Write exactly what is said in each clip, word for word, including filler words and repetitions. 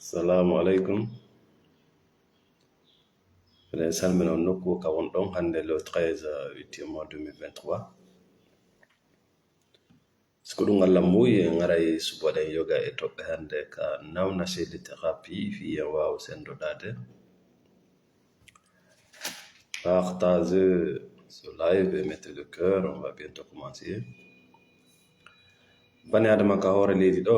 Salaamu aleykum. Eɗen salmina on nokku ka wonɗon hannde le treize huitième mois deux mille vingt-trois. Si ko ɗum Allah muuyi, en ngaray subaɗen yoga e toɓɓe hannde ka Nawnase Littérapi fii en waawa senndodaade. Partagez ce live et mettez le cœur, on va bientôt commencer. Bani Adama ka hoore leydi ɗo,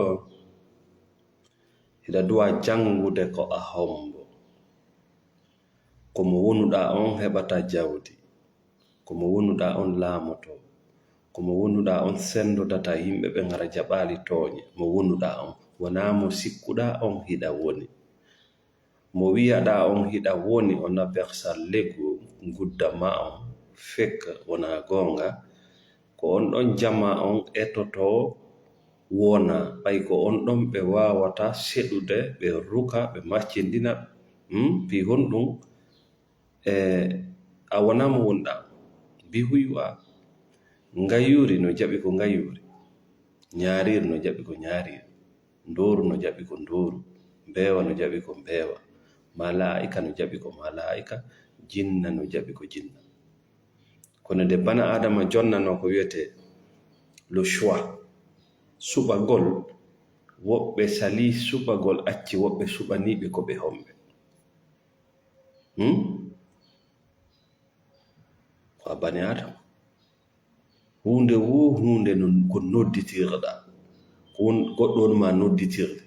hiɗa duwa janngude ko a hombo. Ko mo wonuɗaa on heɓata jawdi. Ko mo wonuɗaa on laamoto. Ko mo wonuɗaa on senndodata yimɓe ɓe ngara jaɓaali tooñe. Mo wonuɗaa on. Wonaa mo sikkuɗaa on hiɗa woni. Mo wiyaɗaa on hiɗa woni, o nabersa legu ngudda ma on, fek wonaa goonga. Ko on ɗon jamaa on etoto wona, ɓay ko on ɗon ɓe waawata seɗude, ɓe ruka, ɓe maccindina. Hmm? Fii honɗum? E, a wonaa mo wonɗaa. Bi huyu a. Ngayuuri no jaɓi ko ngayuuri. Ñaariiri no jaɓi ko ñaariiri. Ndooru no jaɓi ko ndooru. Mbeewa no jaɓi ko mbeewa. Malaa'ika no jaɓi ko malaa'ika. Jinna no jaɓi ko jinna. Kono nde bana Adama jonnanoo ko wiyetee le choix, suɓagol, woɓɓe salii suɓagol, acci woɓɓe suɓaniiɓe ko ɓe homɓe. Hmm? Ko a bani Adama. Huunde wo huunde non ko nodditirɗaa. Ko won, goɗɗo won ma nodditirde.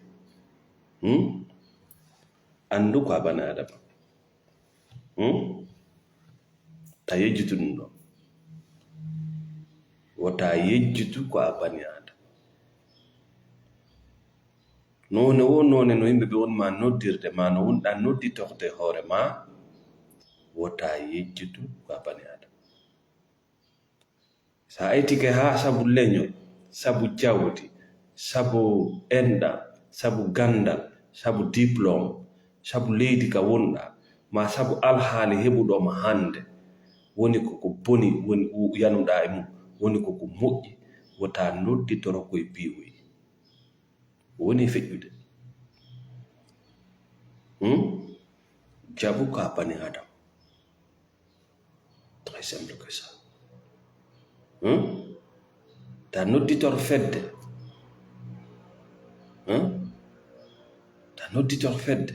Hmm? Anndu ko a bani Adama. Hmm? Ta yejjitu ɗum ɗon. Wota yejjitu ko a bani Adama. Noone wo noone no yimɓe ɓe won ma noddirde ma, no wonɗa nodditorde hoore ma, wota yejjitu ko a bani Adama. Sa etike haa sabu leñol, sabu jawdi, sabu enɗam, sabu ganndal, sabu diplôme, sabu leydi ka wonɗa, ma sabu alhaali heɓuɗo ma hannde, woni ko ko boni, woni yanuɗa e mum, woni ko ko moƴƴi, wota nodditoro koye biiwoyi. Woni feƴƴude. Hmm? Jaɓu ka bani Adam. Très simple que ça. Hmm? Ta nodditor fedde. Hmm? Ta nodditor fedde.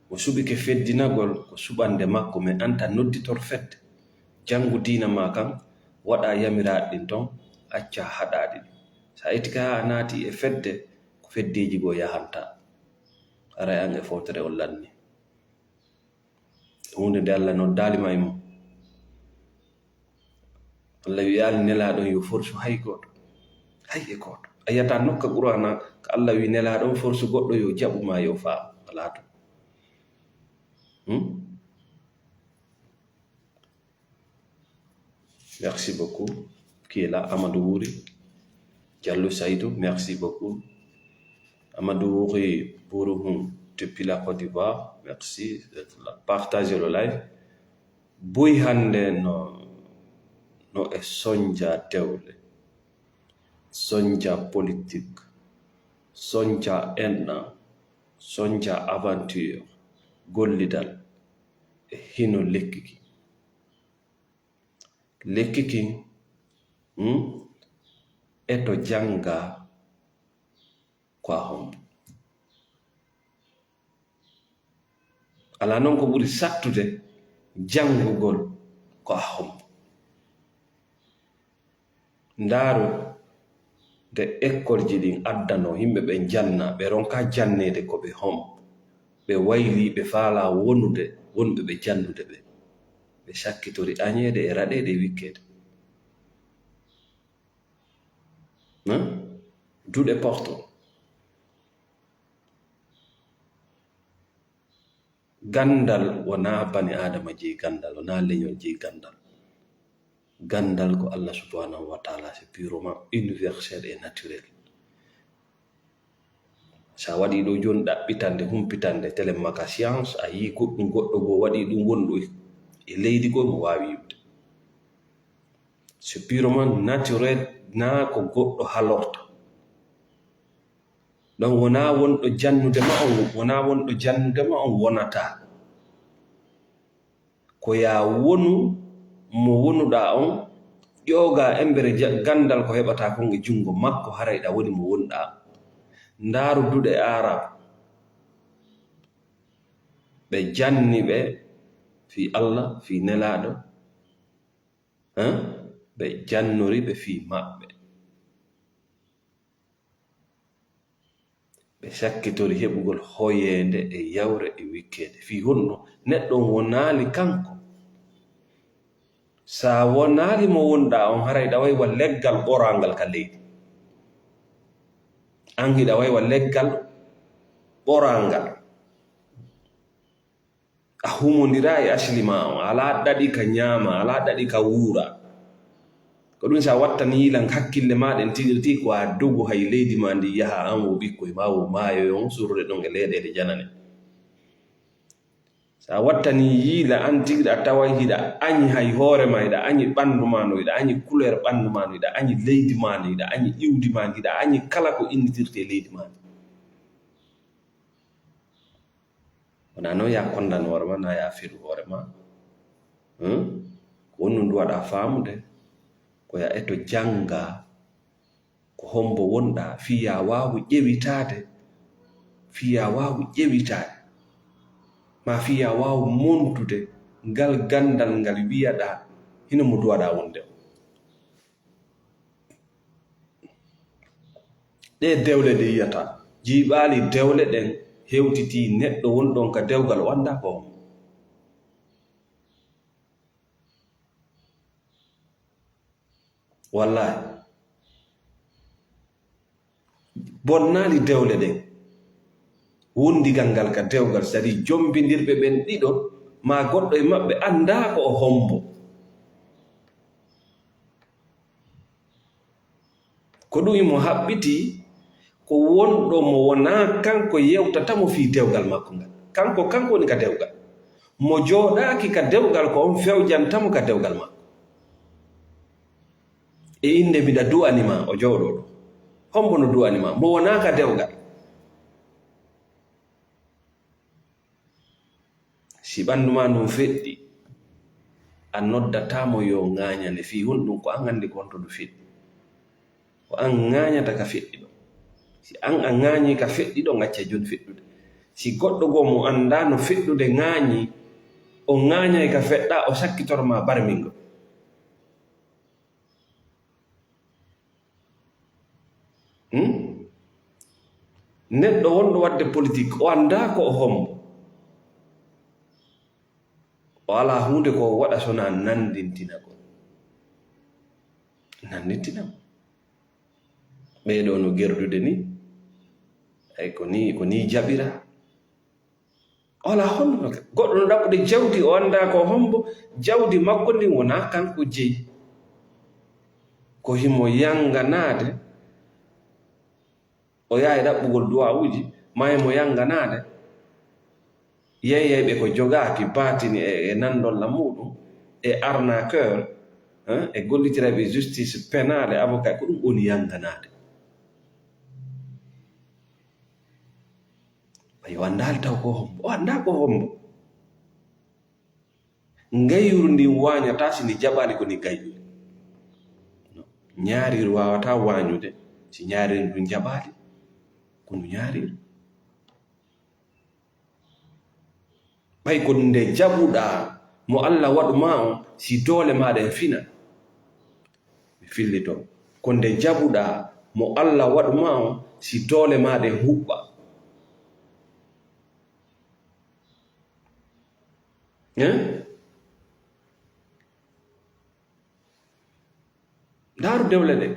Mo suɓike feddinagol ko suɓande makko, mais an ta nodditor fedde. Janngu diina ma kan, waɗa yamiraaɗi ɗin ton, acca haɗaaɗi ɗin. Sa eti ka a naati e fedde, ko feddeeji goo yahanta. Aray an e fowtere on lanni. Huunde nde Allah noddaali ma e mum. Allah wi'aali Nelaaɗo on yo forsu hay gooto. Hay e gooto. A yiyata nokka Qur'aana ka Allah wi'i Nelaaɗo on forsu goɗɗo yo jaɓu ma yo faa. Alaa ton. Hmm? Merci beaucoup. Qui est là? Amadou Wuri. Diallo Saïdou, merci beaucoup. Amadou Wuri Bourouhou depuis la Côte d'Ivoire, merci d'être là. Partagez le live. Buy hannde no, no e sonja dewle, sonja politique, sonja enɗam, sonja aventure, gollidal e hino lekki ki. Lekki kin, hmm, e to jannga ko a hombo. Alaa non ko ɓuri sattude janngugol ko a hombo. Ndaaru nde ekkolji ɗin addanoo yimɓe ɓe janna, ɓe ronka janneede ko ɓe hom, ɓe waylii, ɓe faalaa wonude wonɓe ɓe jannude ɓe. Ɓe sakkitori añeede e raɗeede e wikkeede. Hein? Duɗe porto. Ganndal wonaa bani Aadama jeyi ganndal, wonaa leñol jeyi ganndal. Ganndal ko Allah subhanahu wa taala, c'est purement universel et naturel. Sa waɗi ɗo jooni ɗaɓɓitande, humpitande, telen ma ka science, a yii goɗɗum, goɗɗo goo waɗi ɗum, wonɗo e leydi goo, mo waawi yi'ude. C'est purement naturel, naa ko goɗɗo halorta. Ɗon wonaa wonɗo jannude ma on, wonaa wonɗo jannude ma on wonata. Ko yaa wonu mo wonuɗaa on, ƴoogaa embere ja-, ganndal ko heɓataa kon e junngo makko, haray ɗa woni mo wonɗaa. Ndaaru duɗe Aarab, ɓe janni ɓe fii Allah, fii Nelaaɗo, hein? Ɓe jannori ɓe fii maɓɓe. Ɓe sakkitori heɓugol hoyeende e yawre e wikkeende. Fii honno? Neɗɗo on wonaali kanko. Sa wonaali mo wonɗaa on, haray ɗa way wa leggal ɓoraangal ka leydi. An hiɗa way wa leggal ɓoraangal. A humondiraa e asli maa on, a alaa ɗaɗi ka ñaama, a alaa ɗaɗi ka wuura. Ko ɗun si a wattanii lan hakkille maa ɗen tiɗirti ko a dogu hay leydi maa ndi yaha an wo ɓikkoy maa wo maayo on surre ɗon e leyɗeele janane. Si a wattanii yiila an tigi a taway hiɗa añi hay hoore maa, hiɗa añi ɓandu maa no, hiɗa añi couleur ɓandu maa no, hiɗa añi leydi maa no, hiɗa añi iwdi maa ndi, hiɗa añi kala ko innitirtee leydi maa ndi. Wonaa non yaa kondan hoore maa, naa yaa feɗu hoore maa. Hmm? Ko honɗun ɗun waɗaa faamude? Ko yaa eto janngaa ko hombo wonɗaa, fii yaa waawu ƴewitaade, fii yaa waawu ƴewitaade, maa fii yaa waawu montude ngal ganndal ngal wiyaɗaa hino mo duwaɗaa wonde on. Ɗee dewle ɗe yiyataa, jiiɓaali dewle ɗen hewtitii neɗɗo wonɗo on ka dewgal o anndaa ko on. Wallaahi. Bonnaali dewle ɗen. Wondigal ngal ka dewgal, c'est-à-dire jombindirɓe ɓen ɗiɗo, maa goɗɗo e maɓɓe anndaa ko o hombo. Ko ɗun himo haɓɓitii ko wonɗo mo wonaa kanko yewtata mo fii dewgal makko ngal. Kanko, kanko woni ka dewgal. Mo jooɗaaki ka dewgal ko on fewjanta mo ka dewgal makko. E innde miɗa du'ani maa, o jooɗoo ɗon. Hombo no du'ani maa? Mo wonaa ka dewgal. Si ɓandu maa ndun feɗɗi, a noddataa mo yo ŋaañane fii honɗun? Ko an anndi ko honto ndu feɗɗi. Ko an ŋaañata ka feɗɗi ɗon. Si an a ŋaañii ka feɗɗi ɗon, accay jooni feɗɗude. Si goɗɗo goo mo anndaa no feɗɗude ŋaañii, o ŋaañay ka feɗɗaa, o sakkitor maa barmingol. Hmm? Neɗɗo wonɗo waɗde politik, o anndaa ko o hombo. O alaa huunde ko o waɗa so naa nanndintina ko. Nanndintina ko. Ɓee ɗoo no gerdude ni. Ay, ko ni, ko ni jaɓira. Wala honno ka-, goɗɗo no ɗaɓɓude jawdi, o anndaa ko hombo, jawdi makko ndin wonaa kanko jeyi. Ko himo yanganaade, o yahay ɗaɓɓugol duwawuuji, maa himo yanganaade yeeyayɓe ko jogaaki baatini e, e nandolla muuɗum, e arnaqueur, hein, e gollitirayɓe justice pénale, avocat, ko ɗum woni yanganaade. Ayo, anndaali taw ko hombo. O anndaa ko hombo. Ngayru ndin waañataa si ndi jaɓaali ko ndi gayɗude. Ñaariiru waawataa waañude si ñaariiru ndun jaɓaali ko ndu ñaariiru. Ɓay ko nde jaɓuɗaa mo Alla waɗu maa on, si doole maaɗa en fina. Mi fillito. Ko nde jaɓuɗaa mo Alla waɗu maa on, si doole maaɗa en huɓɓa. Eh? Ndaaru dewle ɗen.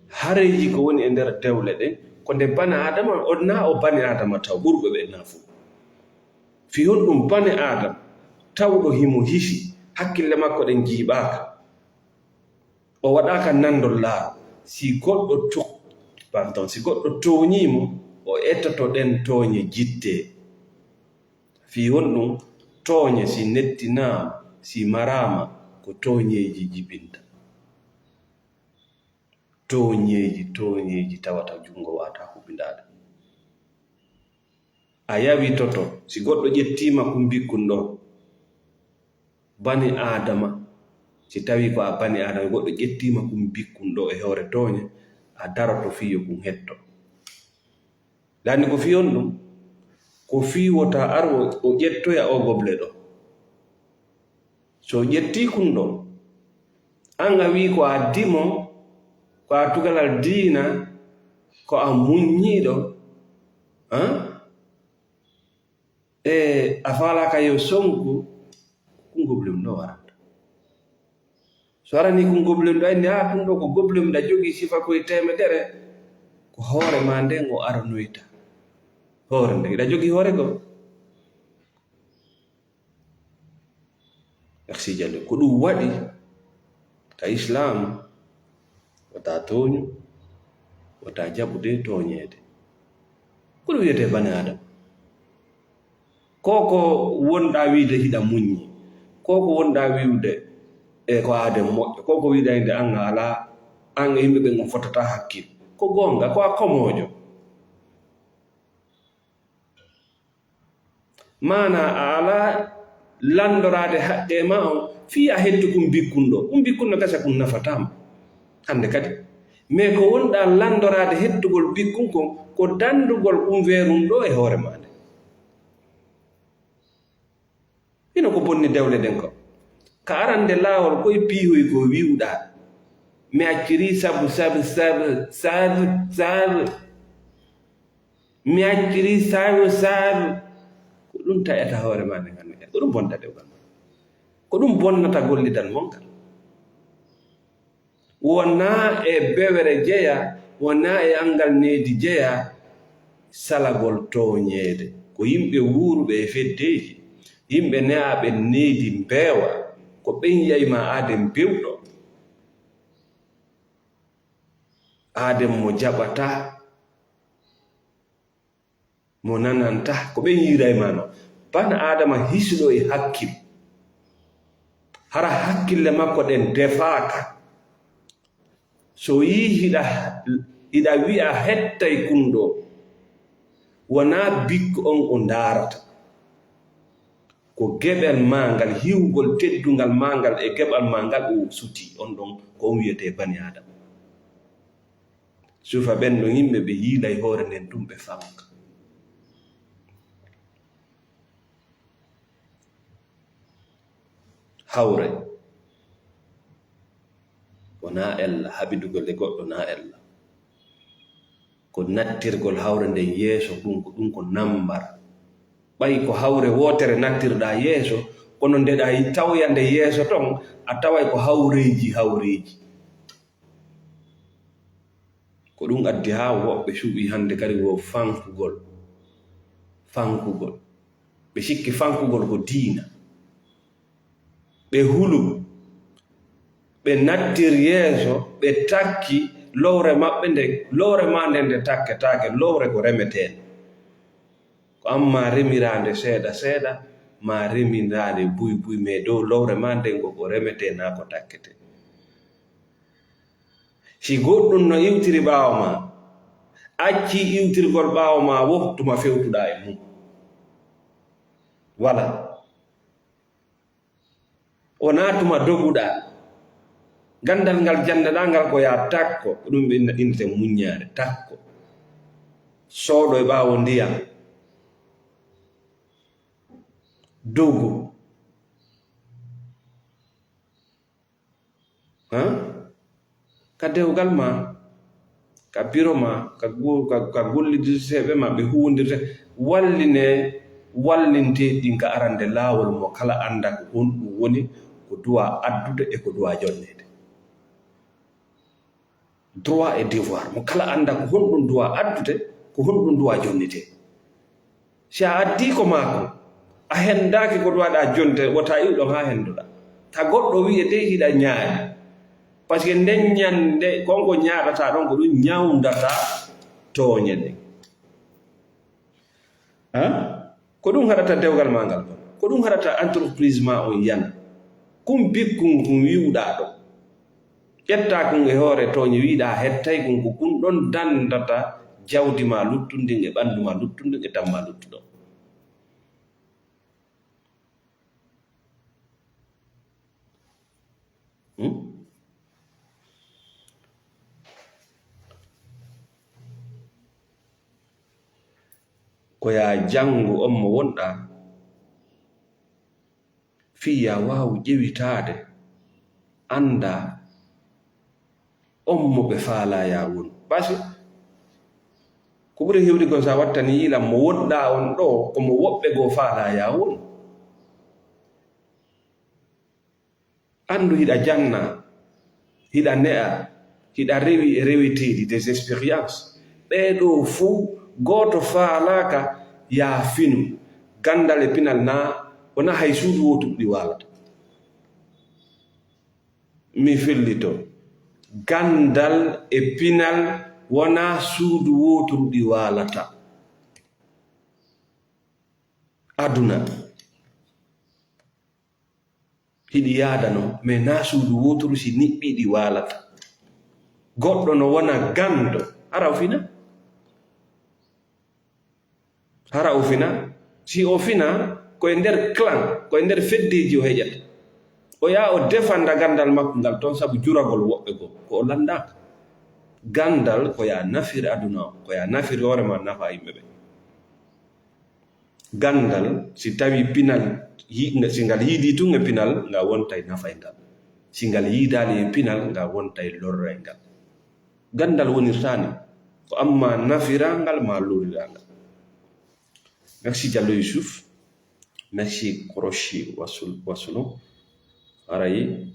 Hareeji ko woni e nder dewle ɗen, ko nde bani Aadama, o, naa o bani Aadama taw, ɓurɓe ɓe naa fof. Fii honɗum bani Aadama, tawɗo himo hisi, hakkille makko ɗen jiiɓaaka, o waɗaaka nanndol laaru, si goɗɗo to-, pardon, si goɗɗo tooñii mo, o etoto ɗen tooñe jittee. Fii honɗum? Tooñe si nettinaama, si maraama, ko tooñeeji jibinta. Tooñeeji, tooñeeji tawata junngo wata huɓindaade. A yawi toto, si goɗɗo ƴettiima kun bikkun ɗo, bani Aadama, si tawi ko a bani Aadama, goɗɗo ƴettiima kun bikkun ɗo e hoore tooñe, a daroto fii yo kun hetto. Lani ko fii on ɗum, ko fii wota ar o, o ƴettoya o goble ɗo. So ƴettii kun ɗo, an a wii ko a dimo, ko a tugalal diina, ko a muññiiɗo, ah? E a faalaaka yo sonku, kun goblem ɗo warata. So arani kun goblem ɗo, inni, "Ah, kun ɗo ko goblem ɗa jogii sifa koye teemedere." Ko hoore ma nden o aranoyta. Hoore nden, iɗa jogii hoore goo. Merci Jallo. Ko ɗum waɗi ka Islam, wota tooñu, wota jaɓude tooñeede. Ko ɗum wiyetee bani Aadama. Ko ko wonɗaa wiide hiɗa muññi, ko ko wonɗaa wi'ude e ko aaden moƴƴo, ko ko wi'uɗaa innde an a alaa, an e yimɓe ɓen on fotataa hakkil. Ko goonga, ko a komoojo. Maanaa a alaa lanndoraade haqqee maa on fii a hettu kun bikkun ɗo. Kun bikkun ɗo gasa kun nafataa ma hannde kadi. Mais ko wonɗaa lanndoraade hettugol bikkun kon, ko danndugol kun weerun ɗo e hoore maa nde. Hino ko bonni dewle ɗen ko. Ka arande laawol koye piihoy ko wi'uɗaa. Mi acciri sabu, sabu, sabu, sabu, sabu. Mi acciri sabu, sabu. Ko ɗum taƴata hoore maa nden hannde. Ko ɗum bonnata dewgal maa. Ko ɗum bonnata gollidal mon ngal. Wonaa e bewere jeya, wonaa e anngal needi jeya, salagol tooñeede. Ko yimɓe wuuruɓe e feddeeji, yimɓe ne'aaɓe needi mbeewa, ko ɓen yi'ay ma aaden bewɗo, aaden mo jaɓataa. Mo nananta ko ɓen yiiray ma non. Bana Aadama hisuɗo e hakkil. Hara hakkille makko ɗen defaaka. So yii hiɗa, hiɗa wi'a hettay kun ɗo, wonaa bikko on o ndaarata. Ko geɓal maa ngal, hiwgol teddungal maa ngal e geɓal maa ngal o sutii. On ɗon ko on wiyetee bani Aadama. Sufa ɓen ɗon yimɓe ɓe yiilay hoore nden tun ɓe fanka. Hawre. Wonaa ella, haɓidugol e goɗɗo naa ella. Ko nattirgol hawre nden yeeso, ɗum ko, ɗum ko nambar. Ɓay ko hawre wootere nattirɗaa yeeso, kono nde ɗa tawya nde yeeso ton, a taway ko hawreeji, hawreeji. Ko ɗum addi haa woɓɓe suɓii hannde kadi wo fankugol, fankugol. Ɓe sikki fankugol ko diina. Ɓe hulu, ɓe nattir yeeso, ɓe takki lowre maɓɓe nde, lowre maa nden nde takketaake, lowre ko remeteende. Ko an maa remiraande seeɗa seeɗa, maa remiraande buy buy, mais dow lowre maa nden ko ko remetee naa ko takketee. Si goɗɗum no iwtiri ɓaawo maa, accii iwtirgol ɓaawo maa wo, tuma fewtuɗaa e mum. Wala. Wonaa tuma doguɗaa. Ganndal ngal janndaɗaa ngal ko yaa takko, ko ɗum ɓe inna-, innete muññaare, takko. Sooɗo e ɓaawo ndiyam. Dogu. Ha? Ka dewgal maa, ka biro maa, ka go-, ka, ka gollidirteeɓe maa, ɓe huwondirte, walline, wallintee ɗin ka arande laawol mo kala annda ko honɗum woni, ko duwaa addude e ko duwaa jonneede. Droit et devoir, mo kala annda ko honɗum duwaa addude, ko honɗum duwaa jonnitee. Si a addii ko maa kon, a henndaaki ko duwaaɗaa jonde, wota iw ɗon haa hennduɗaa. Ta goɗɗo wi'e dey hiɗa ñaari. Parce que nden ñande, kon ko ñaaɗataa ɗon, ko ɗum ñawndata tooñe ɗen. Ha? Ko ɗum haɗata dewgal maa ngal kon. Ko ɗum haɗata entreprise maa on yana. Kun bikkun kun wi'uɗaa ɗon. Ƴetta kun e hoore tooñe, wiɗa hettay kun, ko kun ɗon dandata jawdi ma luttundin e ɓandu ma luttundin e tamma luttuɗo. Hmm? Ko yaa janngu on mo wonɗaa, fii yaa waawu ƴewitaade, anndaa on mo ɓe faalaa yaa wonu. Parce que ko ɓuri heewde kon, so a wattanii yiilan mo wonɗaa on ɗoo, ko mo woɓɓe goo faalaa yaa wonu. Anndu hiɗa janna, hiɗa ne'a, hiɗa rewi e reweteeɗi, des expériences. Ɓee ɗoo fow, gooto faalaaka yaa finu. Ganndal e pinal naa, wonaa hay suudu wooturu ɗi waalata. Mi fellito. Ganndal e pinal wonaa suudu wooturu ɗi waalata. Aduna. Hiɗi yaada non, mais naa suudu wooturu si niɓɓii ɗi waalata. Goɗɗo no wona ganndo, hara o fina? Hara o fina? Si o fina, ko e nder clan, ko e nder feddeeji o heƴata. O yaha o defanda ganndal makko ngal toon sabu juragol woɓɓe goo, ko o lanndaaka. Ganndal ko yaa nafir aduna o, ko yaa nafir hoore ma, nafa yimɓe ɓe. Ganndal, si tawi pinal yi-, si ngal yiidii tun e pinal, ngal wontay nafayngal. Si ngal yiidaali e pinal, ngal wontay lorrayngal. Ganndal wonirtaani ko amma nafirangal maa lorrirangal. Merci Diallo Youssouf. Merci Koroshi Wasul-, Wasulu. Haray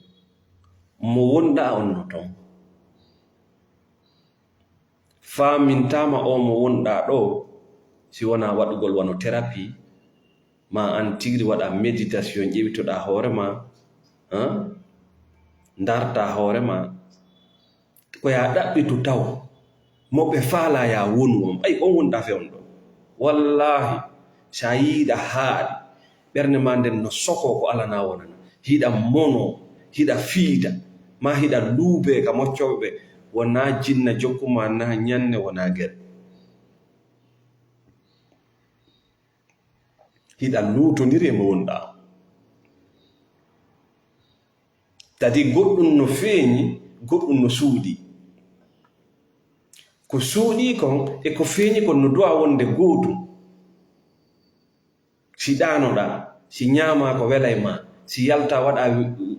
mo wonɗaa on no toon. Faamintaama o mo wonɗaa ɗoo, si wonaa waɗugol wano thérapie, maa an tigri waɗa méditation, ƴewitoɗaa hoore maa, han? Ndartaa hoore maa. Ko yaa ɗaɓɓitu taw mo ɓe faalaa yaa wonu on. Ɓay on wonɗaa fe on ɗoo. Wallaahi, si a yiiɗa haaɗi, ɓernde maa nden no sokoo ko alanaa wonana. Hiɗa monoo, hiɗa fiida, maa hiɗa luubee ka moccooɓe ɓe. Wonaa jinna jokku maa, naa ñanne, wonaa gere. Hiɗa luutondiri e mo wonɗaa. Tadi goɗɗum no feeñi, goɗɗum no suuɗi. Ko suuɗi kon e ko feeñi kon no duwa wonde gootum. Si ɗaanoɗaa, si ñaamaa ko welay maa, si yaltaa waɗaa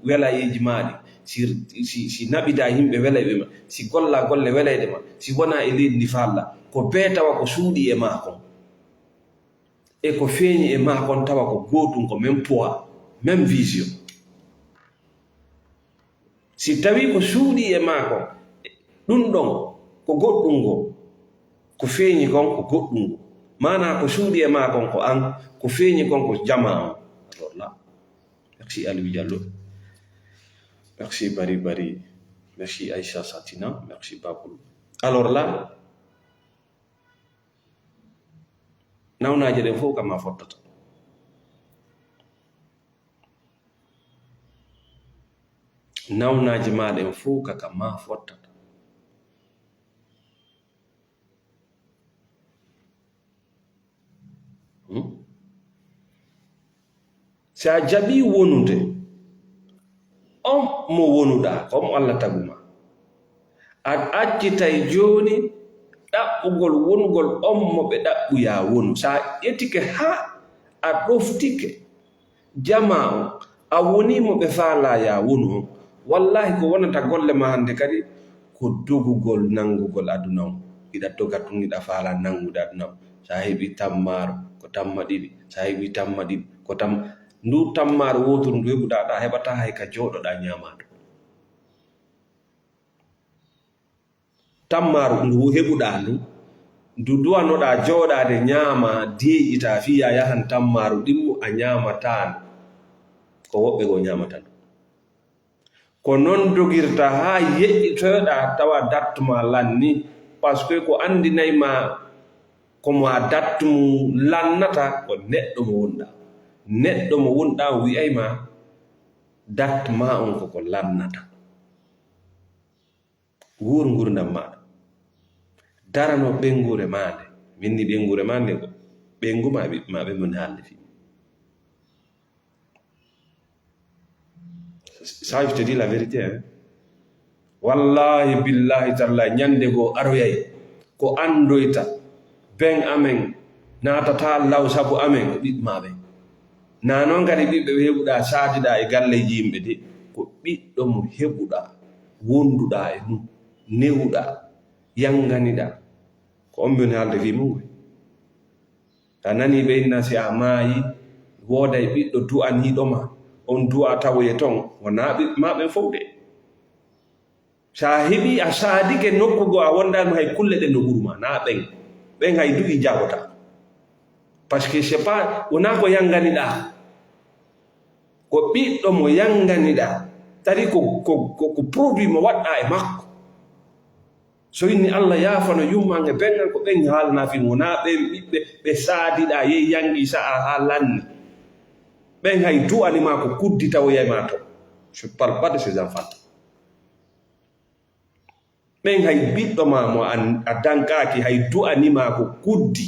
welayeeji maaɗi, si, si, si naɓidaa yimɓe welayɓe ma, si gollaa golle welayɗe ma, si wonaa e leydi ndi faallaa, ko bee tawa ko suuɗi e maa kon. E ko feeñi e maa kon tawa ko gootum, ko même poids, même vision. Si tawii ko suuɗii e maa kon, ɗum ɗon ko goɗɗum ngoo, ko feeñi kon ko goɗɗum ngoo. Maanaa ko suuɗii e maa kon ko an, ko feeñi kon ko jamaa on. Alors là, merci Aliou Diallo. Merci Bari Bari. Merci Aïcha Satina. Merci Babul. Alors là, Nawnaaje ɗen fof ka maa fottata. Nawnaaje maa ɗen fof ka, ka maa fottata. Hmm? Si a jaɓii wonude, on mo wonuɗaa, ko on mo Alla tagu maa. A accitay jooni ɗaɓɓugol wonugol on mo ɓe ɗaɓɓuyaa wonu. Si a ƴetike haa a ɗoftike jamaa on, a wonii mo ɓe faalaa yaa wonu on, wallaahi ko wonata golle maa hannde kadi ko dogugol nanngugol aduna on. Hiɗa doga tun, hiɗa faalaa nanngude aduna on. Si a heɓii tammaaru, ko tamma ɗiɗi. Si a heɓii tamma ɗiɗi, ko tamma, ndu tammaaru wooturu ndu heɓuɗaa, ɗa heɓataa hay ka jooɗoɗaa ñaamaa ndu. Tammaaru ndu heɓuɗaa ndu, ndu duwanoɗaa jooɗaade ñaamaa, deeƴitaa fii a yahan tammaaru ɗimmu, a ñaamataa ndu. Ko woɓɓe goo ñaamata ndu. Ko non dogirta haa yeƴƴitoyoɗaa tawa date maa lanni, parce que ko anndinay maa ko mo a date mum lannata ko neɗɗo mo wonɗaa. Neɗɗo mo wonɗaa o wi'ay maa date maa on ko ko lannata. Wuur nguurndam maaɗa. Darano ɓeynguure maa nde. Min ni ɓeynguure maa nde, ko ɓeyngu maa, ɓiɓɓe maa ɓe, mon haalde fii. Ça, je te dis la vérité, hein. Wallahi, billahi, tallahi, ñande goo aroyay ko anndoyta ben amen naatata law sabu amen, ko ɓiɓɓe maa ɓe. Naa noon kadi ɓiɓɓe ɓe heɓuɗaa, saadiɗaa e galleeji yimɓe de, ko ɓiɗɗo mo heɓuɗaa, wonduɗaa e mum, newuɗaa, yannganiɗaa. Ko on mi woni haalde fii mum koy. A nanii ɓe inna si a maayi, wooday ɓiɗɗo du'aniiɗo ma, on du'a tawoye ton, wonaa ɓiɓɓe maa ɓen fow de. Si a heɓii, a saadike nokku goo, a wondaano hay kulle ɗen no ɓuru ma, naa ɓen. Ɓen hay du'i jaabota. Parce que c'est pas, wonaa ko yannganiɗaa. Ko ɓiɗɗo mo yannganiɗaa. Tari ko, ko, ko, ko produit mo waɗɗaa e makko. So inni Allah yaafano yumma an e ben an, ko ɓen haalnaa fii mum, wonaa ɓen ɓiɓɓe ɓe saadiɗaa, yehi yanngi sa'a haa lanni. Ɓen hay du'ani ma ko kuddi tawoyay ma to. Je parle pas de ces enfants. Ɓen hay ɓiɗɗo ma mo an, a dankaaki hay du'ani ma ko kuddi.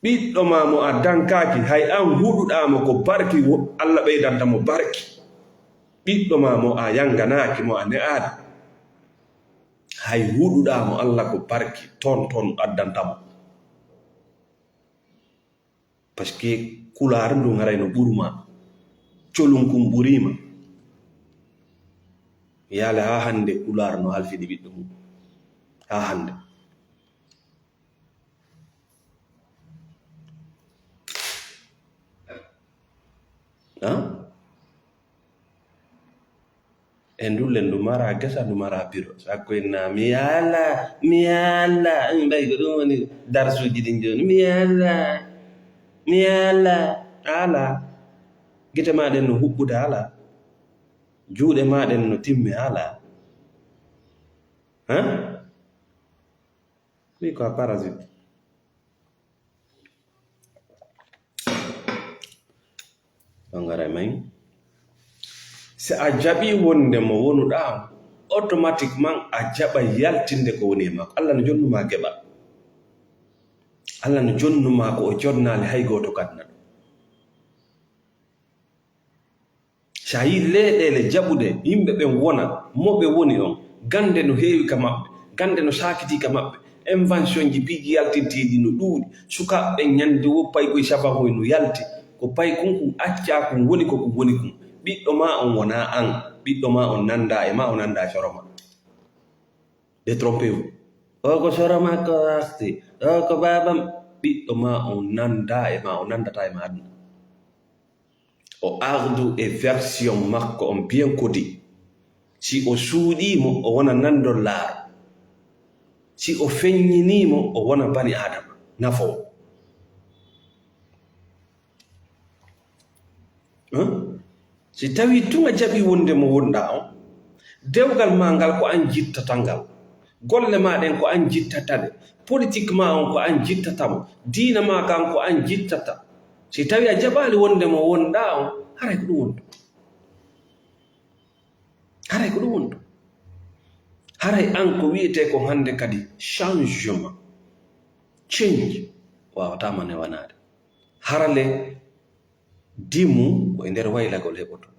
Ɓiɗɗo ma mo a dankaaki, hay an huɗuɗaa mo ko barki, wo-, Allah ɓeydanta mo barki. Ɓiɗɗo ma mo a yanganaaki, mo a ne'aali, hay huɗuɗaa mo Allah ko barki, ton ton addanta mo. Parce que kulaar ndun haray no ɓuru ma, colun kun ɓurii ma. Yaale haa hannde kulaar no halfini ɓiɗɗo mum. Haa hannde. Ah? E ndullen, ndu mara gesa, ndu mara biro. Sakko en na, "Mi ala, mi ala." Min mbayi ko ɗum woni darsuuji ɗin jooni. "Mi ala, mi ala, ala." Gite maa ɗen no huɓɓude, ala. Juuɗe maa ɗen no timme, ala. Hein? Wi ko a parasite. Ɓangare may, si a jaɓii wonde mo wonuɗaa, automatiquement a jaɓa yaltinde ko woni e makko. Allah no jonnu ma geɓa. Allah no jonnu ma ko o jonnaali hay gooto kadna ɗum. Si a yii leyɗeele jaɓuɗe yimɓe ɓen wona mo ɓe woni on, gannde no heewi ka maɓɓe, gannde no saakitii ka maɓɓe, invention ji piiji yaltinteeɗi no ɗuuɗi, sukaaɓe ɓen ñande woo paykoy sabahoy no yalti, ko paykun kun accaa kun woni ko kun woni kun. Ɓiɗɗo maa on wonaa an, ɓiɗɗo maa on nanndaa e maa, o nanndaa e soro maa. Détrompez-vous. O ko soro makko arti, o ko baabam, ɓiɗɗo maa on nanndaa e maa, o nanndataa e maa aduna. O ardu e version makko on bien codé. Si o suuɗii mo, o wona nanndo laar. Si o feññinii mo, o wona bani Aadama nafoowo. Hein? Si tawii tun a jaɓii wonde mo wonɗaa on, dewgal maa ngal ko an jittata ngal, golle maa ɗen ko an jittata ɗe, politik maa on ko an jittata mo, diina maa kan ko an jittata. Si tawii a jaɓaali wonde mo wonɗaa on, haray ko ɗum wonɗo. Haray ko ɗum wonɗo. Haray an ko wiyetee kon hannde kadi changement, change, waawataa ma newanaade. Harale dimu ko e nder waylagol heɓoto.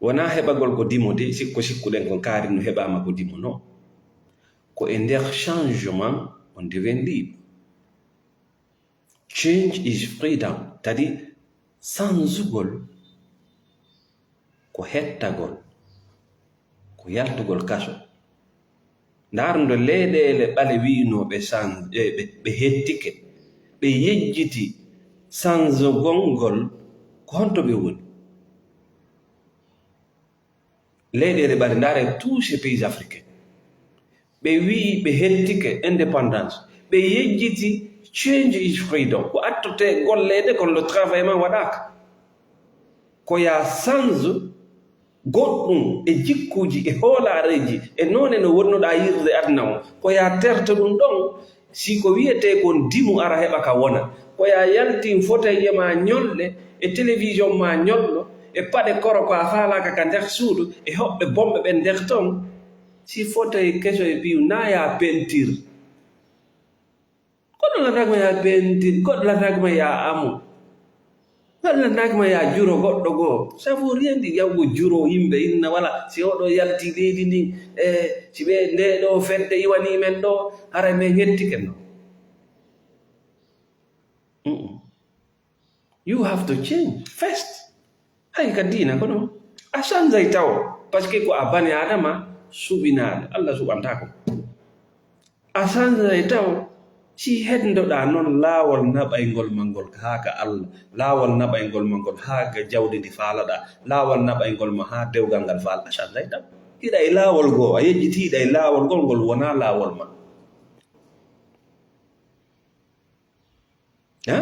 Wonaa heɓagol ko dimo de, sikko sikkuɗen kon kaari no heɓaama ko dimo, non. Ko e nder changement on devient libre. Change is freedom, c'est-à-dire sanzugol ko hettagol, ko yaltugol kaso. Ndaar no leyɗeele ɓale wi'unoo ɓe san-, e ɓe, ɓe hettike, ɓe yejjiti sanzugol ngol, ko honto ɓe woni? Leyɗeele ɓale, ndaare tous ces pays africains. Ɓe wi'i ɓe hettike indépendance. Ɓe yejjiti change is freedom. Ko attotee golleede kon, le travail man waɗaaka. Ko yaa sanzu goɗɗum e jikkuuji, e hoolaareeji, e noone no wonnoɗaa yirde aduna o. Ko yaa terto ɗum ɗon, si ko wiyetee kon dimu ara heɓa ka wona. Ko yaa yaltin foteye maa ñolɗe, e télévision maa ñolɗo, e paɗe koro ko a faalaaka ka nder suudu, e hoɓɓe bomɓe ɓen nder ton. Si fotey keso e piiw, naa yaa pentir. Goɗɗo landaaki ma yaa pentir, goɗɗo landaaki ma yaa amu. Goɗɗo landaaki ma yaa juro goɗɗo goo. Ça veut rien dire, yahugo juro yimɓe inna wala. Si oɗo yalti leydi ndin, e si ɓe nde ɗo fedde iwani men ɗo, haray men hettike no. Mm-mm. You have to change first. Hay ka diina ko ɗum. A sanzay taw, parce que ko a bani Adama suɓinaaɗo, Allah suɓantaako. A sanzay taw, si heddoɗaa non laawol naɓayngol ma ngol haa ka Allah, laawol naɓayngol ma ngol haa ka jawdi ndi faalaɗaa, laawol naɓayngol ma haa dewgal ngal faal, a sanzay taw. Hiɗa e laawol goo, a yejjiti hiɗa e laawol gol, ngol wonaa laawol ma. Ha?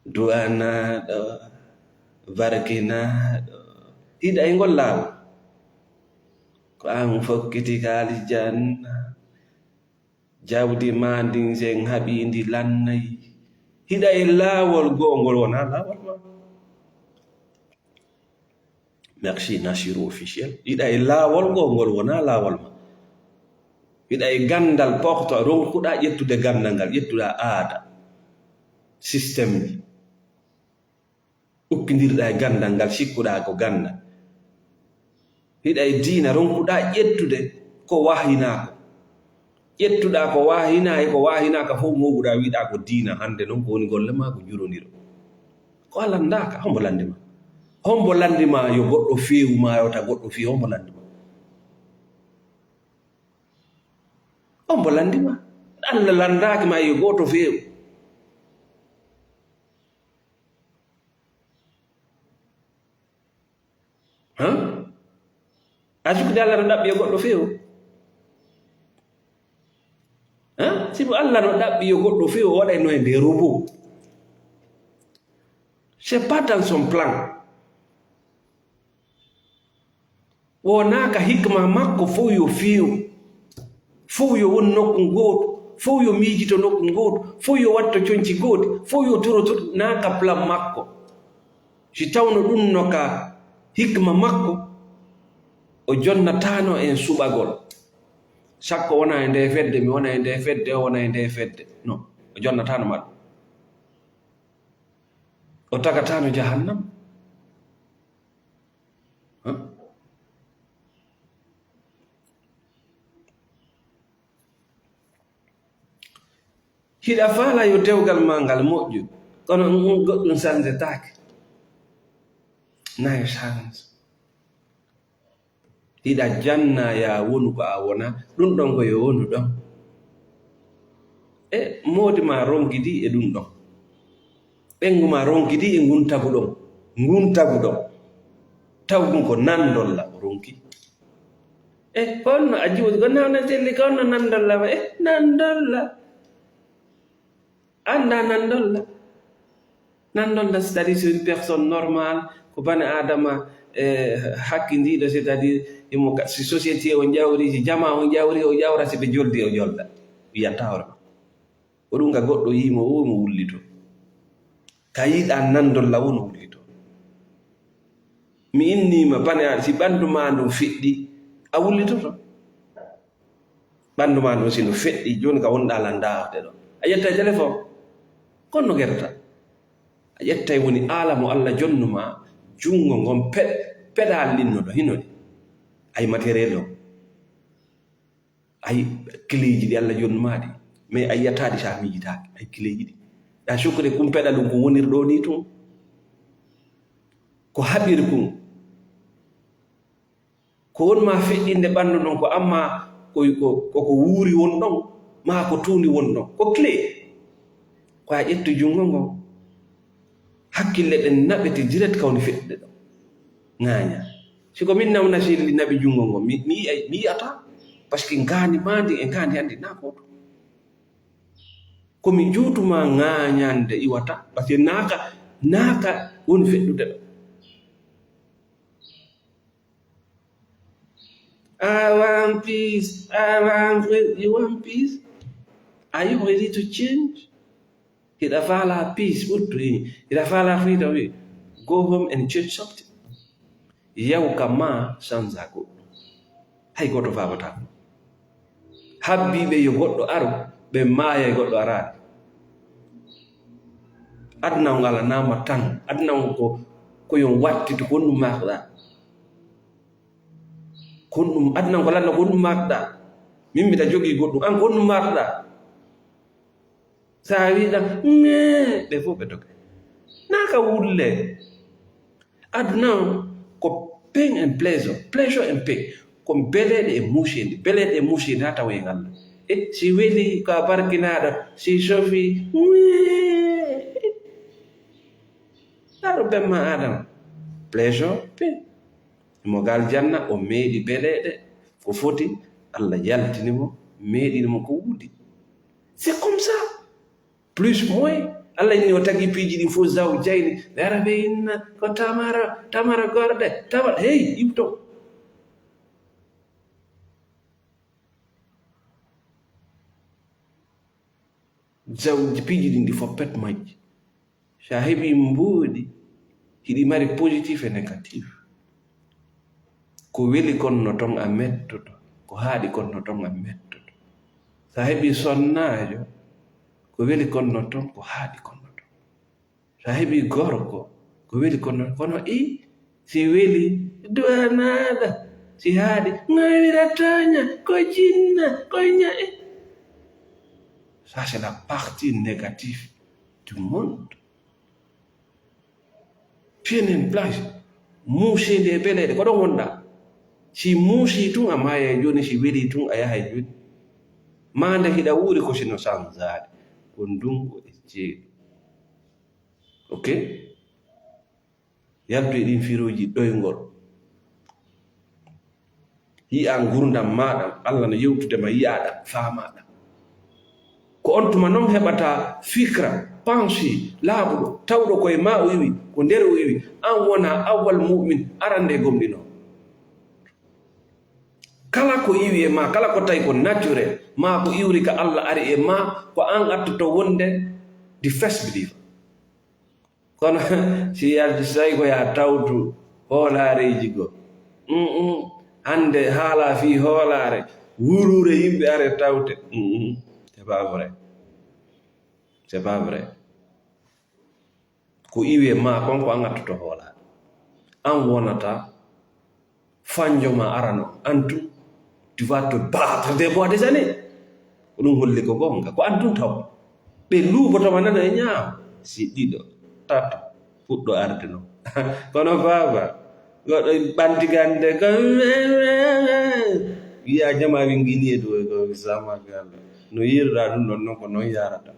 Du'anaaɗo, barkinaaɗo, hiɗa e ngol laawol. Ko an fokkiti ka aljanna, jawdi maa ndin sen haɓii ndi lannay. Hiɗa e laawol goo ngol wonaa laawol maa. Merci Nassirou Officiel. Hiɗa e laawol ngoo, ngol wonaa laawol ma. Hiɗa e ganndal porto, ronkuɗaa ƴettude ganndal ngal, ƴettuɗaa aada, système ji. Ukkindirɗaa e ganndal ngal, sikkuɗaa ko ganndal. Hiɗa e diina, ronkuɗaa ƴettude ko wahyinaa ko. Ƴettuɗaa ko wahyinaa e ko wahinaaka fof, mooɓuɗaa, wiɗaa ko diina. Hannde noon ko woni golle maa ko jurondiro. Ko a lanndaaka, hombo lanndi ma? Hombo lanndi ma yo goɗɗo feewu maa, yo ta goɗɗo feewu, hombo lanndi ma? Hombo lanndi ma? Allah lanndaaki ma yo gooto feewu. Han? A sikkude Allah no ɗaɓɓi yo goɗɗo feewu? Han? Sibu Allah no ɗaɓɓi yo goɗɗo feewu, o waɗayno e nde robot. C'est pas dans son plan. Wonaa ka hikma makko fof yo feew, fof yo won nokku gooto, fof yo miijito nokku gooto, fof yo watto conci gooti, fof yo toroto, naa ka plan makko. Si tawno ɗum no ka hikma makko, o jonnataano en suɓagol. Sakko wona e nde fedde, mi wona e nde fedde, o wona e nde fedde. Non, o jonnataano ma ɗum. O tagataano jahannam. Huh? Hiɗa faala yo dewgal maa ngal moƴƴu, kono ɗum goɗɗum sanzetaake. Nayo sanz. Hiɗa janna ya wonu ko a wona, ɗum ɗon ko yo wonu ɗon. E moodi ma ronkidi e ɗum ɗon. Ɓengu ma ronkidi e ngun tagu ɗon. Ngun tagu ɗon. Taw ɗum ko nandolla o ronki. E honno a jiwoti ko nawna selli ko honno nandolla ma? E nandolla. Annda nandolla. Nandolla, c'est-à-dire c'est une personne normale, ko bani Adama, eh, hakkindiiɗo, c'est-à-dire imo ka-, si société o jawri, si jama o jawri, o jawra, si ɓe joldi o jolda. Wiyanta hoore ma. Ko ɗum ka goɗɗo yii mo, o mo wullito. Ka yiɗa nandolla won wullito. Mi inni ma bane an, si ɓandu ma ndun feɗɗi, a wullitoto. Ɓandu ma ndun si ndu feɗɗi, jooni ka wonɗa lan daawde ɗo. A ƴettay téléphone, kon no gerata. A ƴettay woni aala mo Alla jonnu ma, junngo ngon pe-, pedal ɗin no ɗo, hino ɗi. Ay matériel o. Ay kileeji ɗi Alla jonnu ma ɗi. Mais a yi'ataa ɗi si a miijitaaki. Ay kileeji ɗi. Ɗa sukkure kun pedal ɗun ko wonir ɗo ni tun. Ko haɓir kun. Ko won ma feƴƴinde ɓandu ɗon, ko amma ko, ko, ko, ko wuuri won ɗon, maa ko tuundi won ɗon. Ko clé. Ko a ƴettu junngo ngon. Hakkille ɗen naɓete direct ka woni feƴƴude ɗon. Ŋaaña. Si ko min nawna selli naɓi junngo ngon, mi, mi yi'ay, mi yi'ataa. Parce que ngaandi maa ndi e ngaandi an ndi naa ko to. Ko mi juutu ma ŋaañande iwata. Parce que naaka, naaka woni feƴƴude ɗon. I want peace. I want free-, you want peace? Are you ready to change? Hiɗa faala peace, ɓuttu hini. Hiɗa faala freedom, wi. Go home and change something. Yaw ka maa, change goɗɗum. Hay gooto faabataa. Habbii ɓe yo goɗɗo aru, ɓe maaya e goɗɗo araani. Aduna on alaa naama tan. Aduna on ko, ko yon wattitu, ko honɗum maakɗaa? Ko honɗum, aduna on ko lanna, ko honɗum maakɗaa? Min miɗa jogii goɗɗum, an ko honɗum maakɗaa? Sa wiɗa, "Ŋee," ɓe fof ɓe doga. Naa ka wulle. Aduna on ko pain and pleasure, pleasure and pain. Ko beleeɗe e muuseende, beleeɗe e muuseende haa tawoyen Allah. E si weli ko a barkinaaɗo, si sofi, "Ŋee." Ɗaɗo ben ma Adama. Pleasure, pain. Mo gal janna, o meeɗi beleeɗe, ko foti, Allah yaltini mo, meeɗini mo ko wuudi. C'est comme ça. Plus, moins. Allah inni o tagi piiji ɗin fof zawjayni. Ɓe ara ɓe inna ko tamara, tamara gorɗe, tamara, hey, iwto. Zawji piiji ɗin ɗi fof pet majji. Sa heɓi mbuuɗi, hiɗi mari positif e négatif. Ko weli kon no ton a mettoto, ko haaɗi kon no ton a mettoto. Sa heɓi sonnaajo, ko weli kon no ton, ko haaɗi kon no ton. Sa heɓi gorko, ko weli kon no, kono i, si weli, duwanaaɗa, si haaɗi, ŋaawira taaña, ko jinna, ko ña'i. Ça, c'est la partie négative du monde. Pienen place, muuseende e beleeɗe, ko ɗon wonɗaa. Si muusii tun, a maaya e jooni, si welii tun, a yaha e jooni. Maande hiɗa wuuri ko sino sanzaade, ko ndungu e ceeɗu. Ok? Yaltu e ɗin firooji ɗoyngol. Yi'a ngurndan maaɗa, Allah no yewtude ma, yi'aaɗa, faamaaɗa. Ko on tuma non heɓata fikra, pensée, laaɓuɗo, tawɗo ko e ma o iwi, ko nder o iwi. An wona awwal mu'min, arande gomɗinoowo. Kala ko iwi e ma, kala ko tawi ko naturel, maa ko iwri ka Allah ari e ma, ko an attoto wonde the first believer. Kono si yalti, so tawi ko yaa tawtu hoolaareeji goo. Mm, mm. Hannde haala fii hoolaare, wuuruure yimɓe are tawte. Mm, mm. C'est pas vrai. C'est pas vrai. Ko iwi e ma kon, ko an attoto hoolaare. An wonata Fanjo ma arano, an tun, tu vas te battre des mois, des années. Ko ɗum holli ko goonga. Ko an tun taw. Ɓe luuboto ma nano e ñaawo. Si ɗiɗo, tato, fuɗɗo arde non. Kono baaba, goɗɗo ɓanti gande ko, wiya jama wi ngini e ɗum ko sama ganda. No yiiruɗaa ɗum ɗon non, ko non yarata.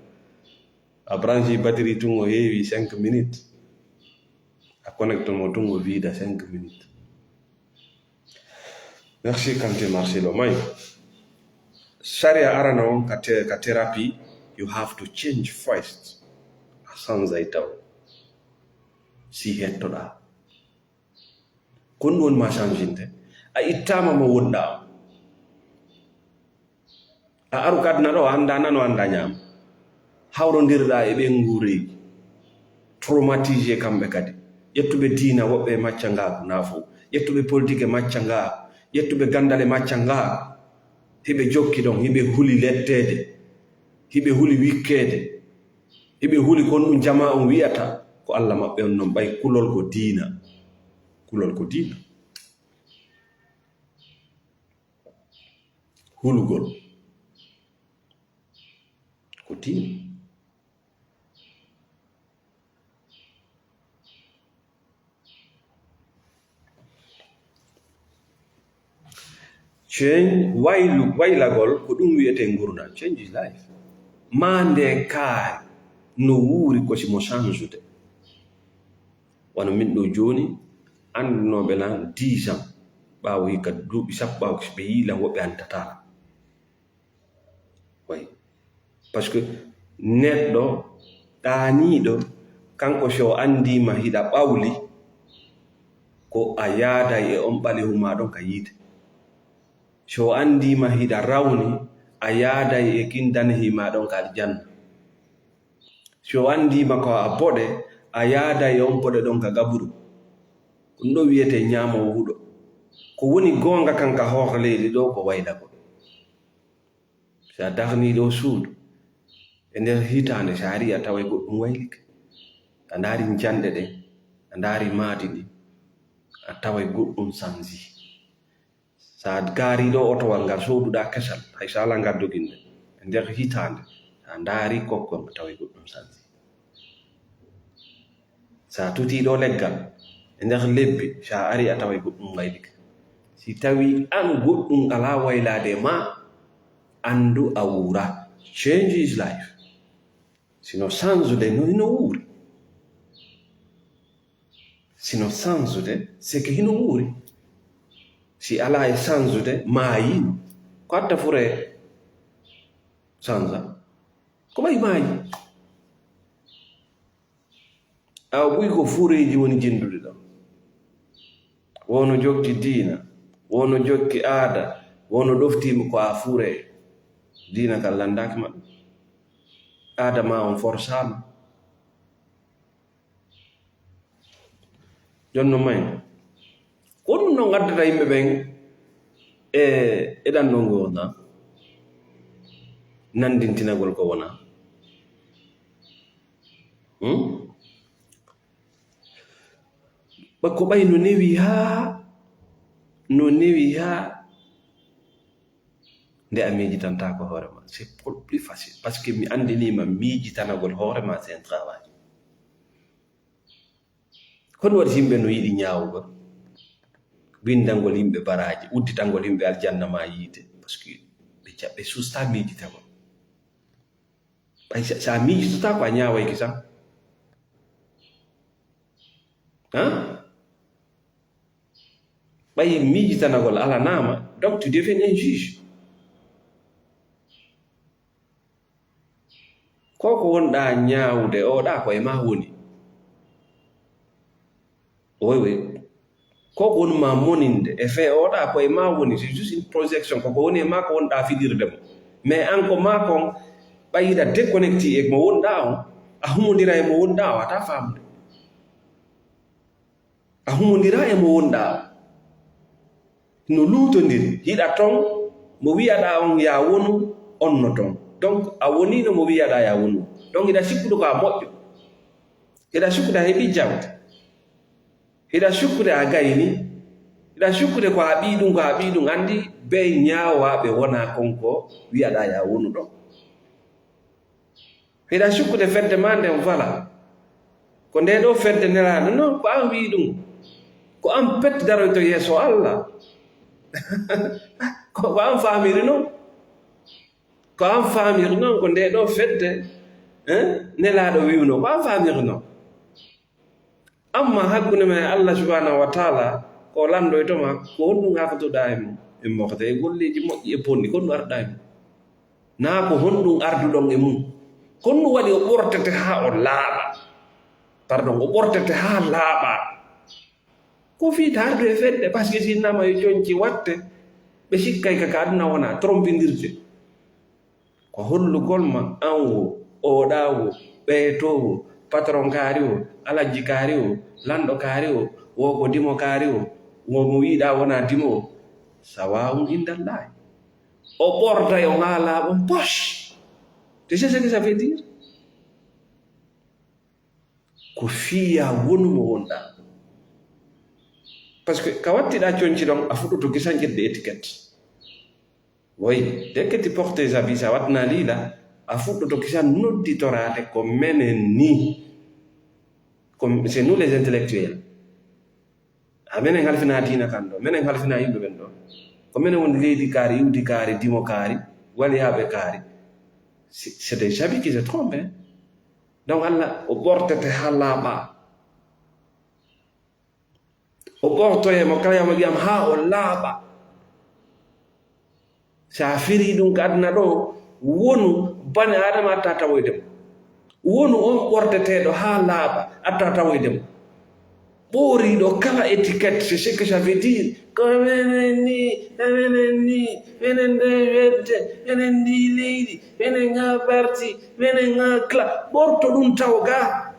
A branche batterie tun o heewi cinq minutes. A connecte mo tun o vida cinq minutes. Merci Kanté Marcelo May. Sharia arana on ka, te, ka therapy, you have to change first. A sanzay taw. Si hettoɗaa. Ko ɗum woni ma changinte. A ittaama mo wonɗaa. A aru ka aduna ɗo, a anndaa nano, a anndaa ñaamo. Hawrondirɗaa e ɓen nguureeji. Traumatisé kamɓe kadi. Ƴettuɓe diina woɓɓe e macca ngaaku naafo. Ƴettuɓe politique e macca ngaaku. Ƴettuɓe ganndal e macca ngaaku. Hiɓe jokki ɗon, hiɓe huli letteede. Hiɓe huli wikkeede. Hiɓe huli kon ɗum jamaa on wi'ata. Ko Alla maɓɓe on non ɓay kulol ko diina. Kulol ko diina. Hulugol ko diina. Change, waylu, waylagol ko ɗum wiyetee ngurndan. Change is life. Maa nde kaari no wuuri ko si mo change-ude. Wano min ɗo jooni, anndunooɓe lan dix ans, ɓaawo hikka duuɓi sappo ɓaawo, ɓe yi'i lan woɓɓe anndataa lan. Way. Parce que neɗɗo ɗaaniiɗo, kanko si o anndiima hiɗa ɓawli, ko a yaaday e on ɓaleehu maa ɗon ka yiite. Si o anndiima hiɗa rawni, a yaaday e kin danehi maa ɗon ka aljanna. Si o anndiima ko a boɗe, a yaada e on poɗe ɗon ka gaburu. Ko ɗum ɗo wiyetee ñaamoowo huɗo. Ko woni goonga kan ka hoore leydi ɗo ko waylagol. Si a darnii ɗo suudu, e nder hitaande, si a arii a taway goɗɗum waylike. A ndaari njanɗe ɗen, a ndaari maadi ndin, a taway goɗɗum sanji. Si a gaarii ɗo otowal ngal sooduɗaa kesal, hay so alaa ngal doginde, e nder hitaande, si a ndaarii kokkon, a taway goɗɗum sanji. Si a tutii ɗo leggal, e nder lebbi, si a arii a taway goɗɗum waylike. Si tawii an goɗɗum alaa waylaade e maa, anndu a wuuraa. Change is life. Sino sanjude no hino wuuri. Sino sanjude, c'est que hino wuuri. Si alaa e sanjude, maayii. Ko adda furee sanja? Ko ɓay maayi. Awa ɓuy ko fureeji woni jenndude ɗon. Wono jokki diina, wono jokki aada, wono ɗoftiima ko a furee. Diina kan lanndaaki ma ɗum. Aada ma on forsaama. Jonno may, ko ɗum non addata yimɓe ɓen e, e ɗan ɗon ngo wona nanndintinagol ko wona. Hmm? Ɓa ko ɓay no newi haa, no newi haa nde a miijitantaako hoore ma. C'est pour plus facile. Parce que mi anndinii ma miijitanagol hoore ma, c'est un travail. Kono waɗi yimɓe no yiɗi ñaawugol, winndangol yimɓe baraaji, udditangol yimɓe aljanna ma yiite, parce que ɓe ca-, ɓe susta miijitagol. Ɓay sa, sa miijitotaako a ñaawayki sam. Hein? Ɓay miijitanagol alanaama, donc tu deviens un juge. Ko ko wonɗaa ñaawude, oɗa ko e ma woni. Oui, oui. Ko ko woni ma moninde, e fait oɗa ko e ma woni, c'est juste une projection, ko ko woni e ma ko wonɗaa fiɗirde mo. Mais an ko ma kon, ɓay hiɗa déconnecté e mo wonɗaa on, a humondira e mo wonɗaa o, a ta faamude. A humondira e mo wonɗaa o. No luutondiri, hiɗa ton, mo wi'aɗaa on yaa wonu, on no ton. Donc, a woniino mo wi'aɗaa yaa wonu. Donc, hiɗa sikkude ko a moƴƴo. Hiɗa sikkude a heɓii jawdi. Hiɗa sikkude a gayni. Hiɗa sikkude ko a ɓii ɗum, ko a ɓii ɗum. Anndi, bee ñaawaaɓe wonaa kon ko wi'aɗaa yaa wonu ɗon. Hiɗa sikkude fedde maa nden, voilà. Ko ndee ɗoo fedde nelaaɗo, non, ko an wi'i ɗum. Ko an pet daroyto yeeso Alla. Ko, ko an faamiri non. Ko an faamiri non, ko ndee ɗoo fedde, eh, nelaaɗo wi'uno. Ko an faamiri non. Amma hakkunde ma e Allah subhanahu wa ta'ala, ko o landoyto ma, ko honɗum arduɗaa e mum, e mofte, e golleeji moƴƴi, e ponɗi, ko honɗum arduɗaa e mum? Naa ko honɗum arduɗon e mum? Ko honɗum waɗi o ɓortete haa o laaɓa? Pardon, o ɓortete haa laaɓa. Ko fii ta ardu e fedde, parce que si innama yo conci watte, ɓe sikkay ka, ka aduna wona trompindirde. Ko hollugol ma an wo, oɗa wo, ɓeeto wo, patron kaari wo, alajji kaari wo, lanɗo kaari wo, wo ko dimo kaari wo, wo mo wiɗa wona dimo wo. Sawa'un indallahi. O ɓortay on haa laaɓon poche. Tu sais ce que ça veut dire? Ko fiya wonu mo wonɗa. Parce que ka wattiɗa conci ɗon, a fuɗɗoto gisan ƴetde étiquette. Woy, dès que tu portes tes habits, sa watna lila, a fuɗɗoto gisan nodditoraade ko menen ni. Ko, c'est nous les intellectuels. A menen halfina diina kan ɗo, menen halfina yimɓe ɓen ɗo. Ko menen woni leydi kaari, iwdi kaari, dimo kaari, waliyaaɓe kaari. C'est, c'est des habits qui se trompent, hein. Donc Allah o ɓortete haa laaɓa. O ɓortoye mo kala yamo ɓiyam haa o laaɓa. Sa firi ɗum ka aduna ɗo, wonu bani Adama atta tawoyde mo. Wonu on ɓorteteeɗo haa laaɓa atta tawoyde mo. Ɓooriiɗo kala étiquette, c'est ce que ça veut dire. Ko menen ni, menen ni, menen nde wedde, menen ndi leydi, menen ŋa parti, menen ŋa kla. Ɓorto ɗum taw ga.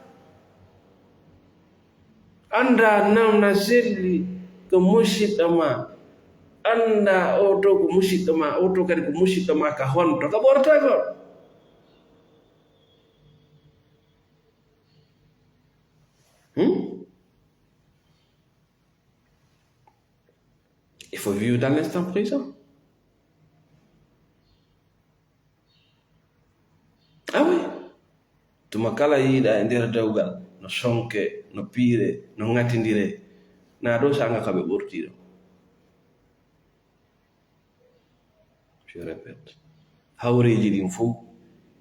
Annda nam na selli ko musiɗɗo ma. Annda o to ko musiɗɗo ma, o to kadi ko musiɗɗo ma ka honto, ka ɓortagol. Hmm? Il faut vivre dans l'instant présent. Ah oui. Tuma kala yiiɗa e nder dewgal, no sonke, no piire, no ŋatindire, na dow saanga ka ɓe ɓorti ɗo. Je répète. Hawreeji ɗin fof,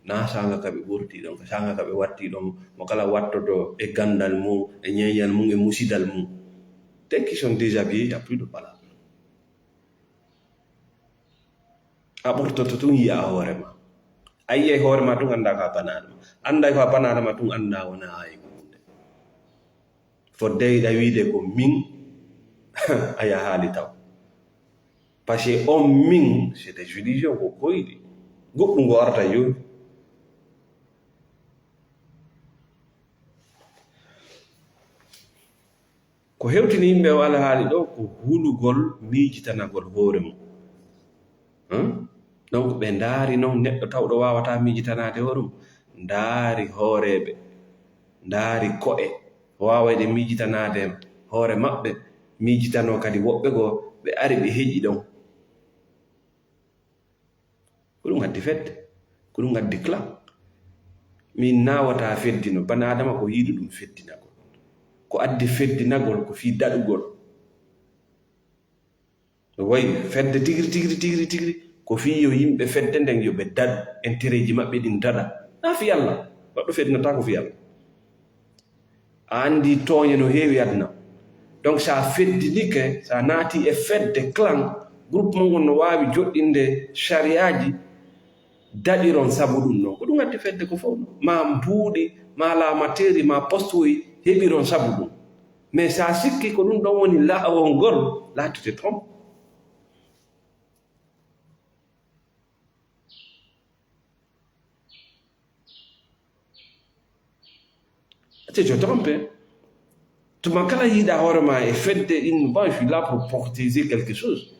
na saanga ka ɓe ɓorti ɗon, ka saanga ka ɓe watti ɗon, mo kala wattoto e gandal mum, e ñeeñal mum, e musidal mum. Dès qu'ils sont déshabillés, il y a plus de palabre. A ɓortoto tun yiya hoore ma. A yiyay hoore ma tun annda ko a banaɗo ma. Annday ko a banaɗo ma tun annda wona a e hunde. Fodde yiɗa wiide ko min, a yahaali taw. Parce que on min, c'est des illusions ko koyɗi. Goɗɗum ngo arta yoni. Ko hewtini yimɓe o alhaali ɗo ko hulugol miijitanagol hoore mum. Hein? Donc ɓe ndaari noon neɗɗo tawɗo waawataa miijitanaade hoore mum, ndaari hooreeɓe, ndaari ko'e waawayɗe miijitanaade hoore maɓɓe, miijitanoo kadi woɓɓe goo, ɓe ari ɓe heƴi ɗon. Ko ɗum addi fedde, ko ɗum addi clan. Min naawataa feddino, bana Adama ko yiɗi ɗum feddinagol. Ko addi feddinagol ko fii daɗugol. No wayi fedde tigiri, tigiri, tigiri, tigiri, ko fii yo yimɓe fedde nden yo ɓe daɗu, entereeji maɓɓe ɗin daɗa. Naa fii Alla, goɗɗo feddinata ko fii Alla. A anndi tooñe no heewi aduna. Donc, so a feddinike, so a naati e fedde, clan, groupe mon on no waawi joɗɗinde sariyaaji daɗiron sabu ɗum ɗon. Ko ɗum addi fedde ko fof. Ma mbuuɗi, ma laamateeri, ma postuwoy heɓiron sabu ɗum. Mais so a sikki ko ɗum ɗon woni laawol ngol, là, tu te trompes. Te je trompe. Tuma kala yiɗa hoore ma e fedde in, bon, je suis là pour protéger quelque chose.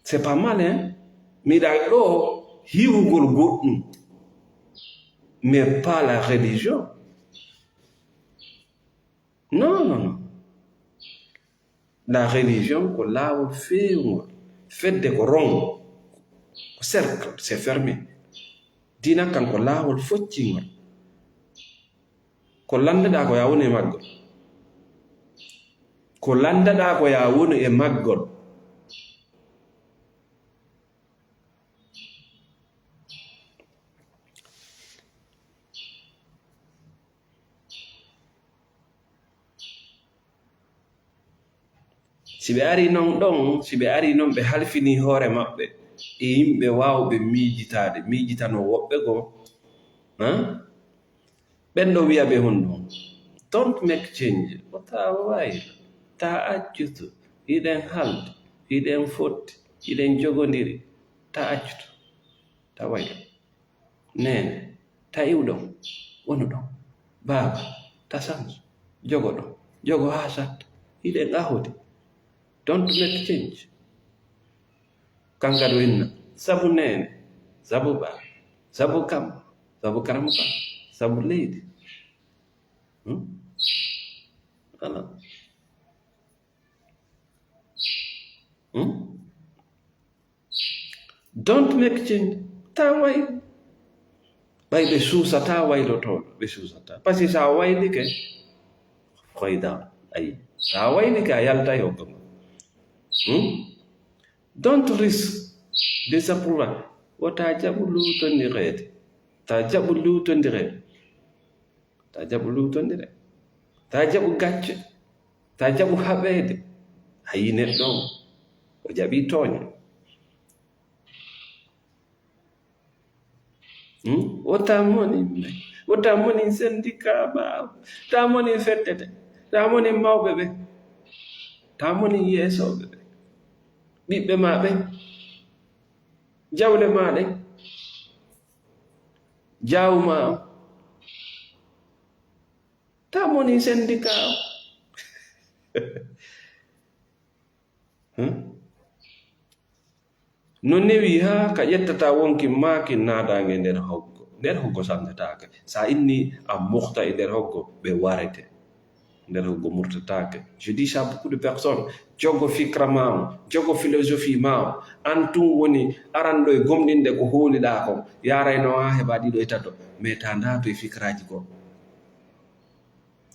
C'est pas mal, hein? Miɗa ɗo hiwugol goɗɗum. Mais pas la religion. Non, non, non. La religion ko laawol feewungol. Fedde ko rong. Ko cercle, c'est fermé. Diina kan ko laawol foccingol. Ko lanndaɗaa ko yaa woni e maggol. Ko lanndaɗaa ko yaa woni e maggol. Si ɓe arii non ɗon, si ɓe arii non, ɓe halfinii hoore maɓɓe e yimɓe waawɓe miijitaade, miijitanoo woɓɓe goo, han? Ɓen ɗo wi'a ɓe honɗum? Don't make change. Ko taa waylo, taa accutu. Hiɗen haldi, hiɗen fotti, hiɗen jogondiri. Taa accutu, taa waylo. Neene, ta iwɗon, wonuɗon. Baaba, ta sansu, jogoɗon, jogo haa satta. Hiɗen ahodi. Don't make change. Kanka ɗo inna, sabu neene, sabu baaba, sabu kam, sabu karamu kam, sabu leydi. Hmm? Voilà. Hmm? Don't make change. Taa way. Ɓay ɓe suusataa waylotooɗo, ɓe suusataa. Parce que so a waylike, fayda, ayi. So a waylike, a yaltay hoggo ma. Hmm? Don't risk disapproval. Wota jaɓu luutondireede. Ta jaɓu luutondireede. Ta jaɓu luutondire. Ta jaɓu gacce. Ta jaɓu haɓeede. A yi neɗɗo o, o jaɓi tooñe. Hmm? Wota moni, wota moni syndicat ma, ta moni fettete, ta moni mawɓe ɓe, ta moni yeesooɓe ɓe, ɓiɓɓe ma ɓe, jawle ma ɗen, jaawu ma on. Ka moni syndicat. Hmm? No newi haa ka ƴettata wonki maaki naadaange nder hoggo. Nder hoggo sanjataake. Sa inni a mofta e nder hoggo, ɓe warete. Nder hoggo murtataake. Je dis à beaucoup de personnes, jogo fikra ma on, jogo philosophie ma on. An tun woni aranɗo e gomɗinde ko hooliɗaa kon. Yaarayno haa heɓa ɗiɗo e tato. Mais ta ndato e fikraaji goo.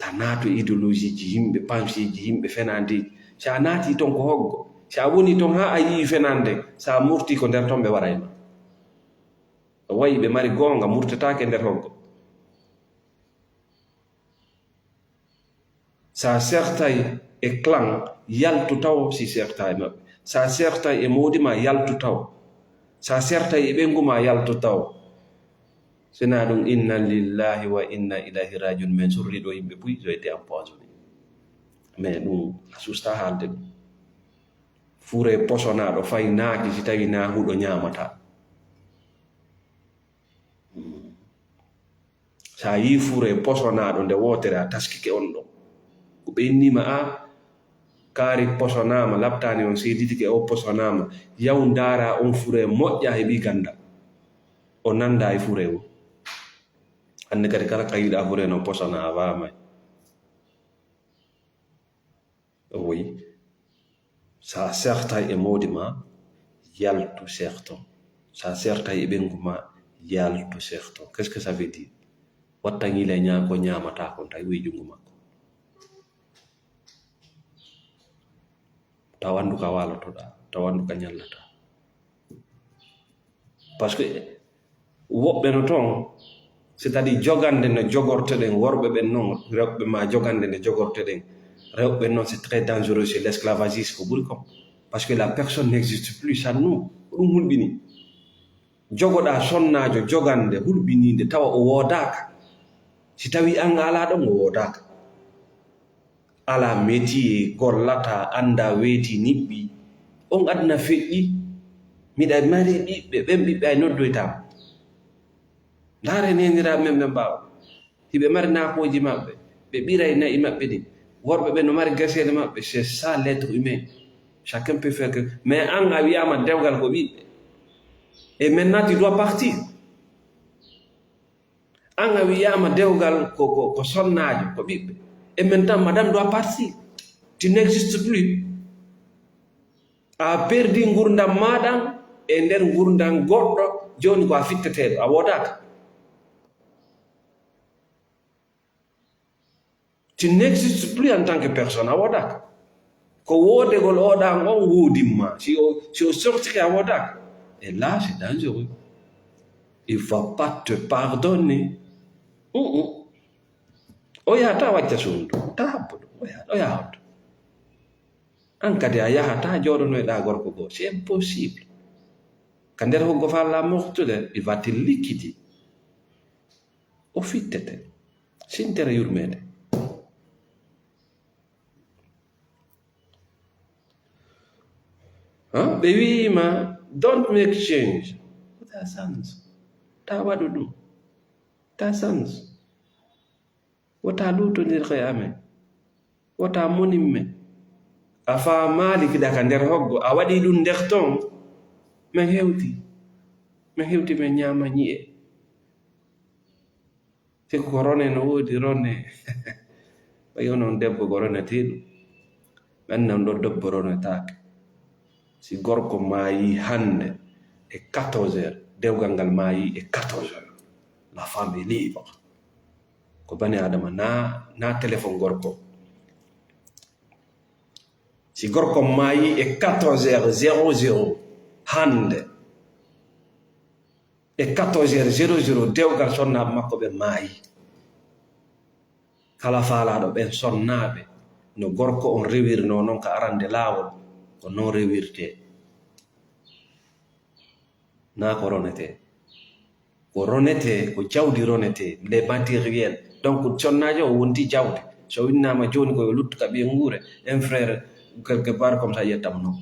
Ta naatu e idéologie ji yimɓe, pensée ji yimɓe, fenaandeeji. Si a naati ton ko hoggo, si a woni ton haa a yii fenaande, si a murti ko nder ton ɓe waray ma. O wayi ɓe mari goonga, murtataake nder hoggo. Si a sertay e clan, yaltu taw si sertay e maɓɓe. Si a sertay e moodi ma, yaltu taw. Si a sertay e ɓeyngu ma, yaltu taw. Sina ɗum, inna lillahi wa inna ilayhi rajiun. Men surri ɗo yimɓe buy, so été empoisonné. Mais ɗum a susta haalde ɗum. Fure posonaaɗo fay naaki si tawi na huɗo ñaamata. Hmm. Sa yii fure posonaaɗo nde wootere, a taskike on ɗo. Ko ɓe innima a kaari posonaama, labtaani on seeditike o posonaama. Yaw ndaara on fure moƴƴa heɓi ganda. O nanda e fure o. Hannde kadi kala ka yiɗa fure no posona a waamay. Woy. Sa sertay e moodi ma, yaltu serto. Sa sertay e ɓeyngu ma, yaltu serto. Qu'est-ce que ça veut dire? Watta ñiile ñaa-, ko ñaamata kon tawi woy junngo makko. Taw anndu ka waalotoɗaa, taw anndu ka ñallataa. Parce que woɓɓe no toon, c'est-à-dire jogande no jogorteɗen worɓe ɓen noon, rewɓe ma jogande nde jogorteɗen rewɓe noon, c'est très dangereux, c'est l'esclavagisme ko ɓuri kon. Parce que la personne n'existe plus sans nous, ko ɗum hulɓini. Jogoɗaa sonnaajo jogande hulɓiniinde tawa o woodaaka. Si tawii aan a alaa ɗon, o woodaaka. Alaa métier, gollataa, anndaa weeti niɓɓi. On aduna feƴƴi. Miɗa mari ɓiɓɓe, ɓen ɓiɓɓe ay noddoytaama. Ndaare neeniraaɓe men ɓen ɓaawo. Hiɓe mari naakooji maɓɓe. Ɓe ɓiray na'i maɓɓe ɗin. Worɓe ɓe no mari gaseele maɓɓe. C'est ça l'être humain. Chacun peut faire que, mais an a wiyaama dewgal ko ɓiɓɓe. Et maintenant tu dois partir. An a wiyaama dewgal ko, ko, ko sonnaajo, ko ɓiɓɓe. Et maintenant madame doit partir. Tu n'existes plus. A perdi ngurdam maaɗa e nder ngurdam goɗɗo, jooni ko a fitteteeɗo, a woodaaka. Tu n'existes plus en tant que personne, a woodaaka. Ko woodegol oɗan on woodimma. Si o, si o sortike a woodaaka. Et là, c'est dangereux. Il faut pas te pardonner. Mm, mm. O yaha ta wacca suudu, ta habbo ɗum. O yaha, o yaha hoto. An kadi a yaha ta jooɗonoyɗa gorko goo. C'est impossible. Ka nder hoggo fa la mortude, il va te liquider. O fittete. Sintere yurmeende. Ha? Ɓe wi'ima, "Don't make change." Wota change. Ta waɗu ɗum. Ta change. Wota luutondir e amen. Wota monin men. A faamaali kiɗa ka nder hoggo, a waɗi ɗum nder ton. Men hewti. Men hewti men ñaama ñi'e. Siko ko rone no woodi, rone. Ɓay onon debbo ko roneteeɗo. Ɓen non ɗo debbo ronetaake. Si gorko maayi hannde e quatorze heures, dewgal ngal maayi e quatorze heures. La femme est libre. Ko bani Adama na, na téléphone gorko. Si gorko maayi e quatorze heures zéro zéro hannde, e quatorze heures zéro zéro, dewgal sonnaaɓe makko ɓe maayi. Kala faalaaɗo ɓen sonnaaɓe, no gorko on rewirnoo non ka arande laawol, ko non rewirtee. Naa ko ronetee. Ko ronetee, ko jawdi ronetee, les matériels. Donc, sonnaajo o wonti jawdi. So winnaama jooni ko yo luttu ka ɓiye nguure, un frère, quelque part comme ça, yettama non.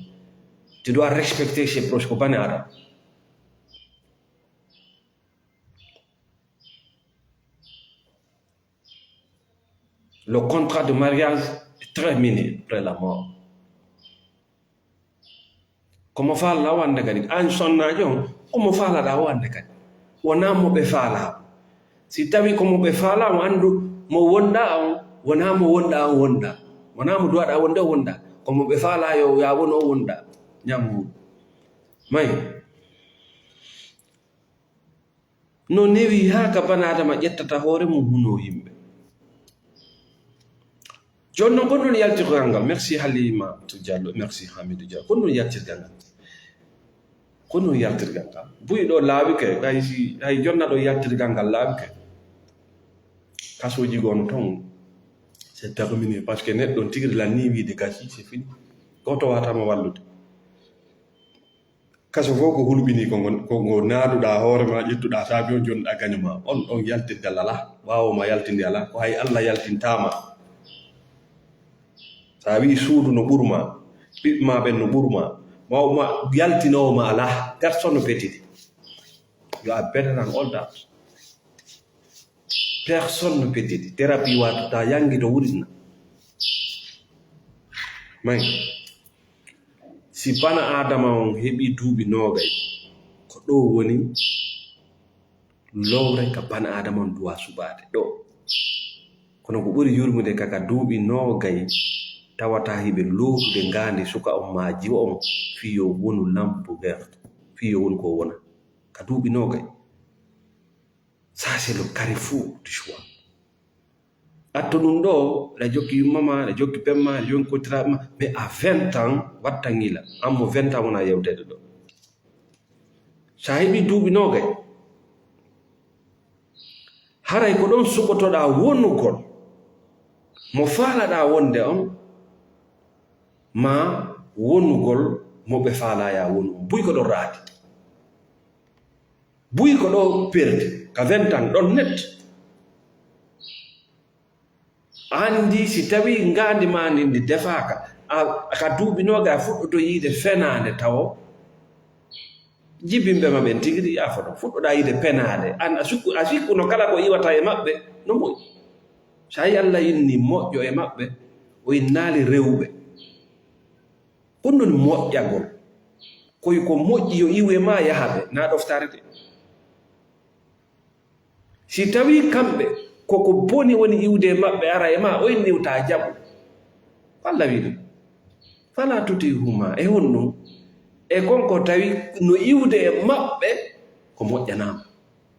Tu dois respecter ses proches, ko bani Adama. Le contrat de mariage est terminé après la mort. Ko mo faalɗaa o annda kadi. Aan sonnaajo on, ko mo faalaɗaa o annda kadi. Wonaa mo ɓe faalaa. Si tawii ko mo ɓe faalaa, o anndu mo wonɗaa on, wonaa mo wonɗaa on wonɗaa. Wonaa mo duwaɗaa wonde o wonɗaa. Ko mo ɓe faalaa yo yaa won o wonɗaa. Ñam muuɗum. May. No newi haa ka bana Adama ƴettata hoore mum hunoo yimɓe. Jooni noon, ko noon yaltirgal ngal. Merci Halimatu Diallo, merci Hamidou Diallo. Ko noon yaltirgal ngal. Ko noon yaltirgal ngal. Buy ɗo laaɓike, hay si, hay jonna ɗo yaltirgal ngal laaɓike. Kasooji gono toon, c'est terminé. Parce que neɗɗo on tigi lanni wiide gasi, c'est fini. Gooto waawata mo wallude. Kaso fof ko hulɓinii ko ngo, ko ngo naaduɗaa hoore ma, ƴettuɗaa saabi on, jonɗaa gaño ma. On, on yaltirgal alaa, waawo ma yaltinde alaa, ko hay Alla yaltintaa ma. So a wii suudu no ɓuru ma, ɓiɓɓe ma ɓen no ɓuru ma, mawɓe ma, yaltinoowo ma alaa, personne ne peut t'aider. You are better than all that. Personne ne peut t'aider. Thérapie waɗata yangi to wurinna. May. Si bana Adama on heɓi duuɓi noogay, ko ɗo woni lowre ka bana Adama on duwa suɓaade ɗo. Kono ko ɓuri yurmude ka, ka duuɓi noogay tawata hiɓe lootude ngaandi suka on maa jiwo on fii yo wonu lampe verte, fii yo wonu ko wona. Ka duuɓi noogay. Ça, c'est le carrefour du choix. Atto ɗum ɗo, aɗa jokki yumma ma, aɗa jokki ben ma, aɗa jokki kottiraaɓe ma, mais à vingt ans, watta ngiila, an mo vingt ans wona yewteede ɗo. So a heɓi duuɓi noogay, haray ko ɗon suɓotoɗaa wonugol, mo faalaɗaa wonde on, maa wonugol mo ɓe faalaa yaa wonu on. Buy ko ɗon raati. Buy ko ɗo perdi, ka vingt ans, ɗon net. Anndi si tawii ngaandi maa ndin ndi defaaka, a, ka duuɓi noogay a fuɗɗoto yiide fenaande tawo. Jibinɓe ma ɓen tigi yaa foto. Fuɗɗoɗaa yiide penaande. An a sikku, a sikkuno kala ko iwata e maɓɓe, no moƴƴi. So a yi Alla inni moƴƴo e maɓɓe, o innaali rewɓe. Ko ɗum woni moƴƴagol. Koy ko moƴƴi yo iwu e ma yaha ɓe, na ɗoftaare de. Si tawii kamɓe, ko ko boni woni iwde e maɓɓe ara e ma, o inni iwta jaɓu. Alla wi'i ɗum. Fala tuti'huma, e honɗum? E kon ko tawi no iwde e maɓɓe ko moƴƴanaa ma.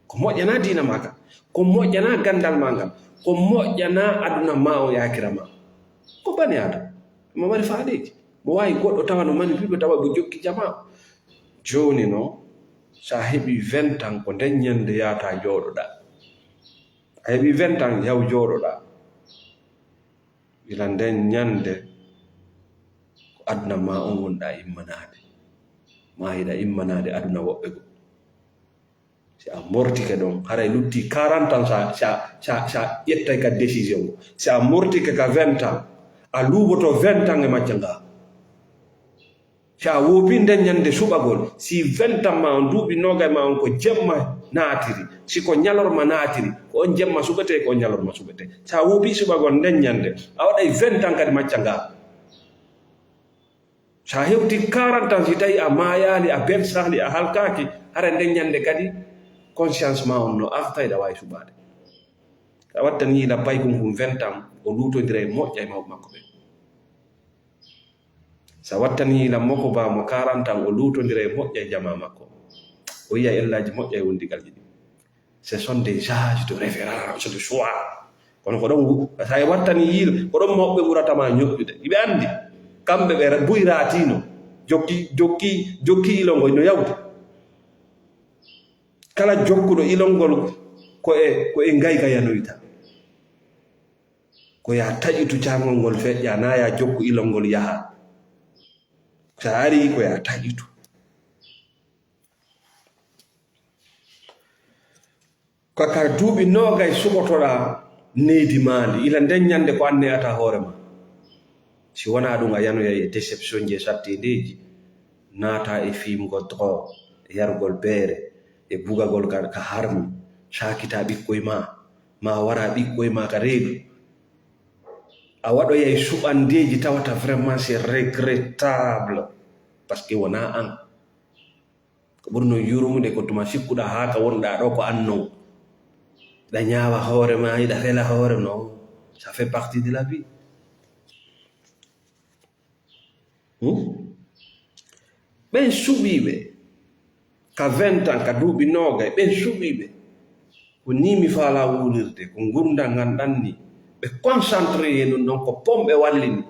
Ko moƴƴanaa diina maa kan. Ko moƴƴanaa ganndal maa ngal. Ko moƴƴanaa aduna maa o yaakira maa. Ko bani Aadama. Mo mari faadeeji. Mo waawi goɗɗo tawa no mani fiɓe tawa ko jokki jamaa. Jooni no, so a heɓii vingt ans, ko nden ñannde yahata jooɗoɗaa. A heɓii vingt ans, yaw jooɗoɗaa. Ila nden ñannde, ko aduna maa on wonɗaa immanaade. Maa hiɗa immanaade aduna woɓɓe goo. Si a mortike ɗon, haray lutti quarante ans sa, sa, sa, sa ƴettay ka décision. Si a mortike ka vingt ans, a luuboto vingt ans e majja ngaa. Si a woopi nden ñannde suɓagol, si vingt ans ma on, duuɓi noogay ma on ko jemma naatiri, si ko ñalorma naatiri, ko on jemma suɓetee, ko on ñalorma suɓetee. Si a woopi suɓagol nden ñannde, a waɗay vingt ans kadi macca ngaa. Si a hewti quarante ans, si tawi a maayaali, a bersaali, a halkaaki, hara nden ñannde kadi, conscience ma on no arta, hiɗa waawi suɓaade. A wattani yiila paykun kun vingt ans, o luutondira e moƴƴa e mawɓe makko ɓen. So a wattanii lammo ko baa mo quarante ans, o luutondira e moƴƴa e jamaa makko. O yiya ellaaji moƴƴa e wondigalji ɗi. Ce sont des âges de référence, de choix. Kono ko ɗon, so a wattanii yiila, ko ɗon mawɓe ɓurata ma ñoƴƴude. Iɓe anndi, kamɓe ɓe buy raatiino, jokki, jokki, jokki ilongol no yawti. Kala jokkuɗo ilongol ko e, ko e ngayga yanoyta. Ko yaa taƴitu caangol ngol feƴƴa, naa yaa jokku ilol ngol yaha. So a arii, ko yaa taƴitu. Ko ka duuɓi noogay suɓotoɗaa nehdi maa ndi, ila nden ñannde ko aan nehata hoore maa. Si wonaa ɗum, a yanoyay e déception ji e satteendeeji, naata e fiimgol drogue, e yargol beere, e bugagol ka, ka harmi, saakitaa ɓikkoy maa, maa waraa ɓikkoy maa ka reedu. A waɗoyay suɓandeeji tawata vraiment c'est regrettable, parce que wonaa an. Ko ɓuri noon yurmude ko tuma sikkuɗaa haa ka wonɗaa ɗo ko an non. Hiɗa ñaawa hoore ma, hiɗa fela hoore, non. Ça fait partie de la vie. Hmm? Ɓen suɓiiɓe ka vingt ans, ka duuɓi noogay, ɓen suɓiiɓe. Ko nii mi faalaa wuurirde, ko ngurndan ngan ɗan nii. Ɓe concentré e ɗun ɗon, ko pom ɓe wallini,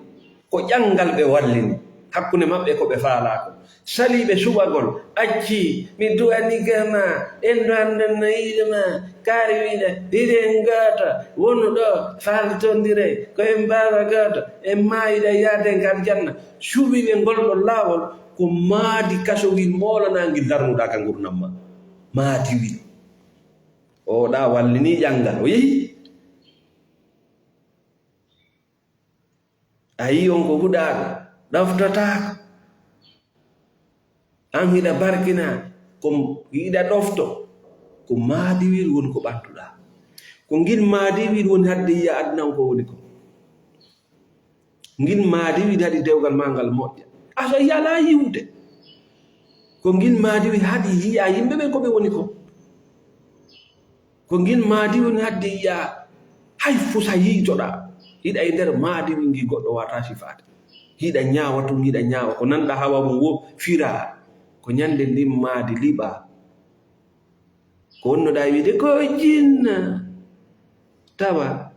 ko ƴanngal ɓe wallini, hakkunde maɓɓe ko ɓe faalaa ko. Saliiɓe suɓagol, accii, mi du'anike ma, enɗo anndan no yiɗi ma, kaari wi'ude, hiɗen go'oto, wonu ɗo, faaltondiren, ko en baaba go'oto, en maayiday yaaden ka aljanna. Suɓiiɓe ngol ɗon laawol, ko maadi kasowil moolanaangil darnuɗaa ka ngurndan maa. Maadiwil. Oo ɗaa wallinii ƴanngal, o yehi. A yi'i on ko huɗaaɓe, ɗoftotaako. An hiɗa barkina, ko hiɗa ɗofto, ko maadiwil woni ko ɓantuɗaa. Ko ngin maadiwil woni hadde yi'a aduna on ko woni ko. Ngin maadiwil haɗi dewgal maa ngal moƴƴa. A so yalaa yi'ude. Ko ngin maadiwil haɗi yi'a yimɓe ɓen ko ɓe woni ko. Ko ngin maadi woni hadde yi'a hay fus a yiitoɗaa. Hiɗa e nder maadi win ngi goɗɗo waawataa sifaade. Hiɗa ñaawa tun, hiɗa ñaawa. Ko nanɗaa hawa mum wo firaa. Ko ñande ndin maadi liɓaa. Ko wonnoɗaa wi'ude ko jinna. Tawa.